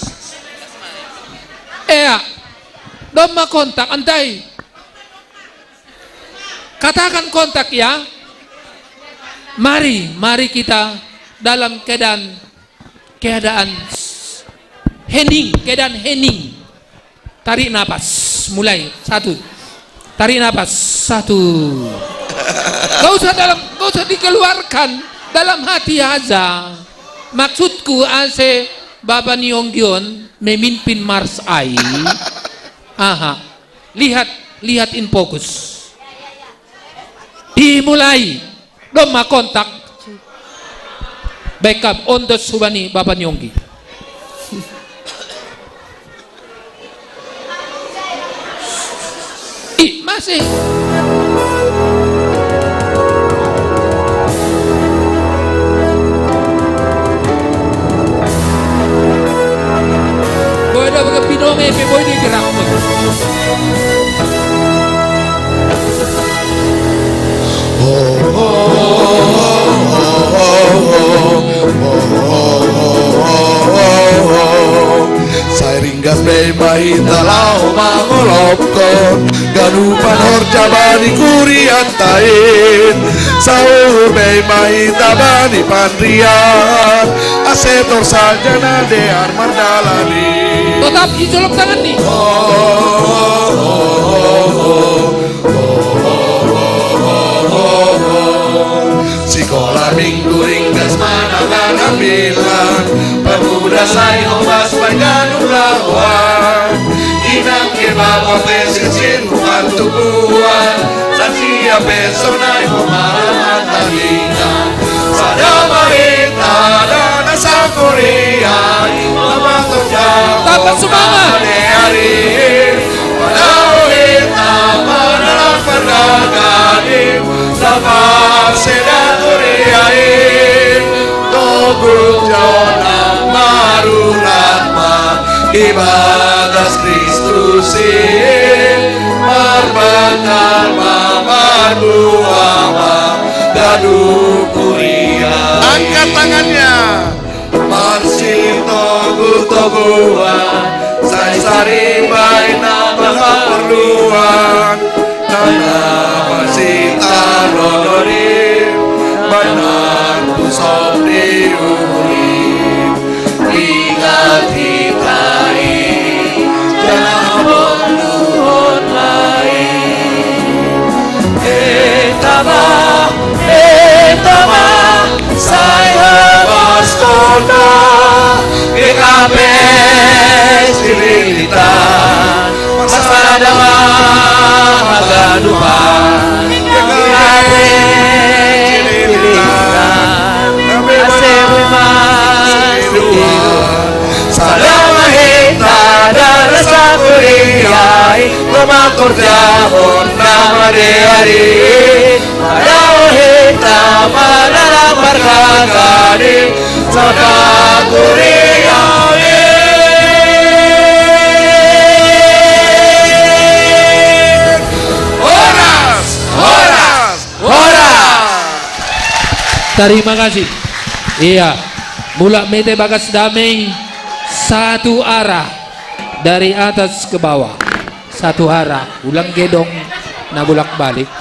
Ea. Domma kontak, antai. Katakan kontak ya. Mari, mari kita dalam keadaan, keadaan hening, keadaan hening. Tarik napas, mulai. Satu. Tarik napas, satu. Gak usah dalam, gak usah dikeluarkan, dalam hati aja. Maksudku, ase Bapa ni Yonggi on memimpin mars ai. Aha. Lihat, lihat in fokus. Dimulai. Domma kontak. Backup, ondos hubani Bapa ni Yonggi. Ih, masih. Boi do bagi pinome pe boi di gerak. Sai ringgas be Mahita lao mangolopkon ganupan horja bani kurianta i. Sauhur be mahita bani panrian, ase torus saja na dear mardalan i. Totap dijolok tangan ni. Sikola minggu ringgas manang na milang, pemuda sai hobas baen ganup lahoan. Inang pe bapa pe sirsir hupantubuan, saksi pe sonai homa marhaha taningan. Sada ma hita da na sakuria i, mangkorjahon. Tambah semangat. Ade ari, padao hita maralang mardalan i, lapas sada kuria i. Toguh jo na marurat ma ibagas Kristus i, marbakal ma, marbuah ma ganup kuria i. Angkat tangannya. Marsitoguh-toguhan, sai sarimba i na marhaporluan, na marsitaronon i, manang pusok ni uhur i. Ingat hita i, jangan porlu hot lain. Hita ma, hita ma, sai hobas tona, G K P S Cililitan, marsada ma haganupan, G K P S Cililitan, ase boi ma. Sada ma hita da na sakuria i, mangkorjahon na madear i. Padao hita maralang mardalan i, sada kuria i. Horas, horas, horas. Tarima kasih. Iya. Mulak ma hita bagas damei, satu arah, dari atas ke bawah. Satu arah, ulang gedong na bolak-balik.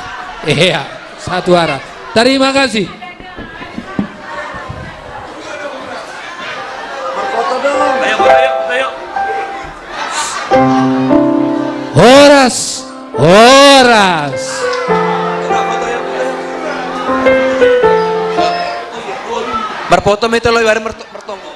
Iya, satu arah. Tarima kasih. Horas, horas. Marpoto ma hita lobi, baru marto-, martonggo.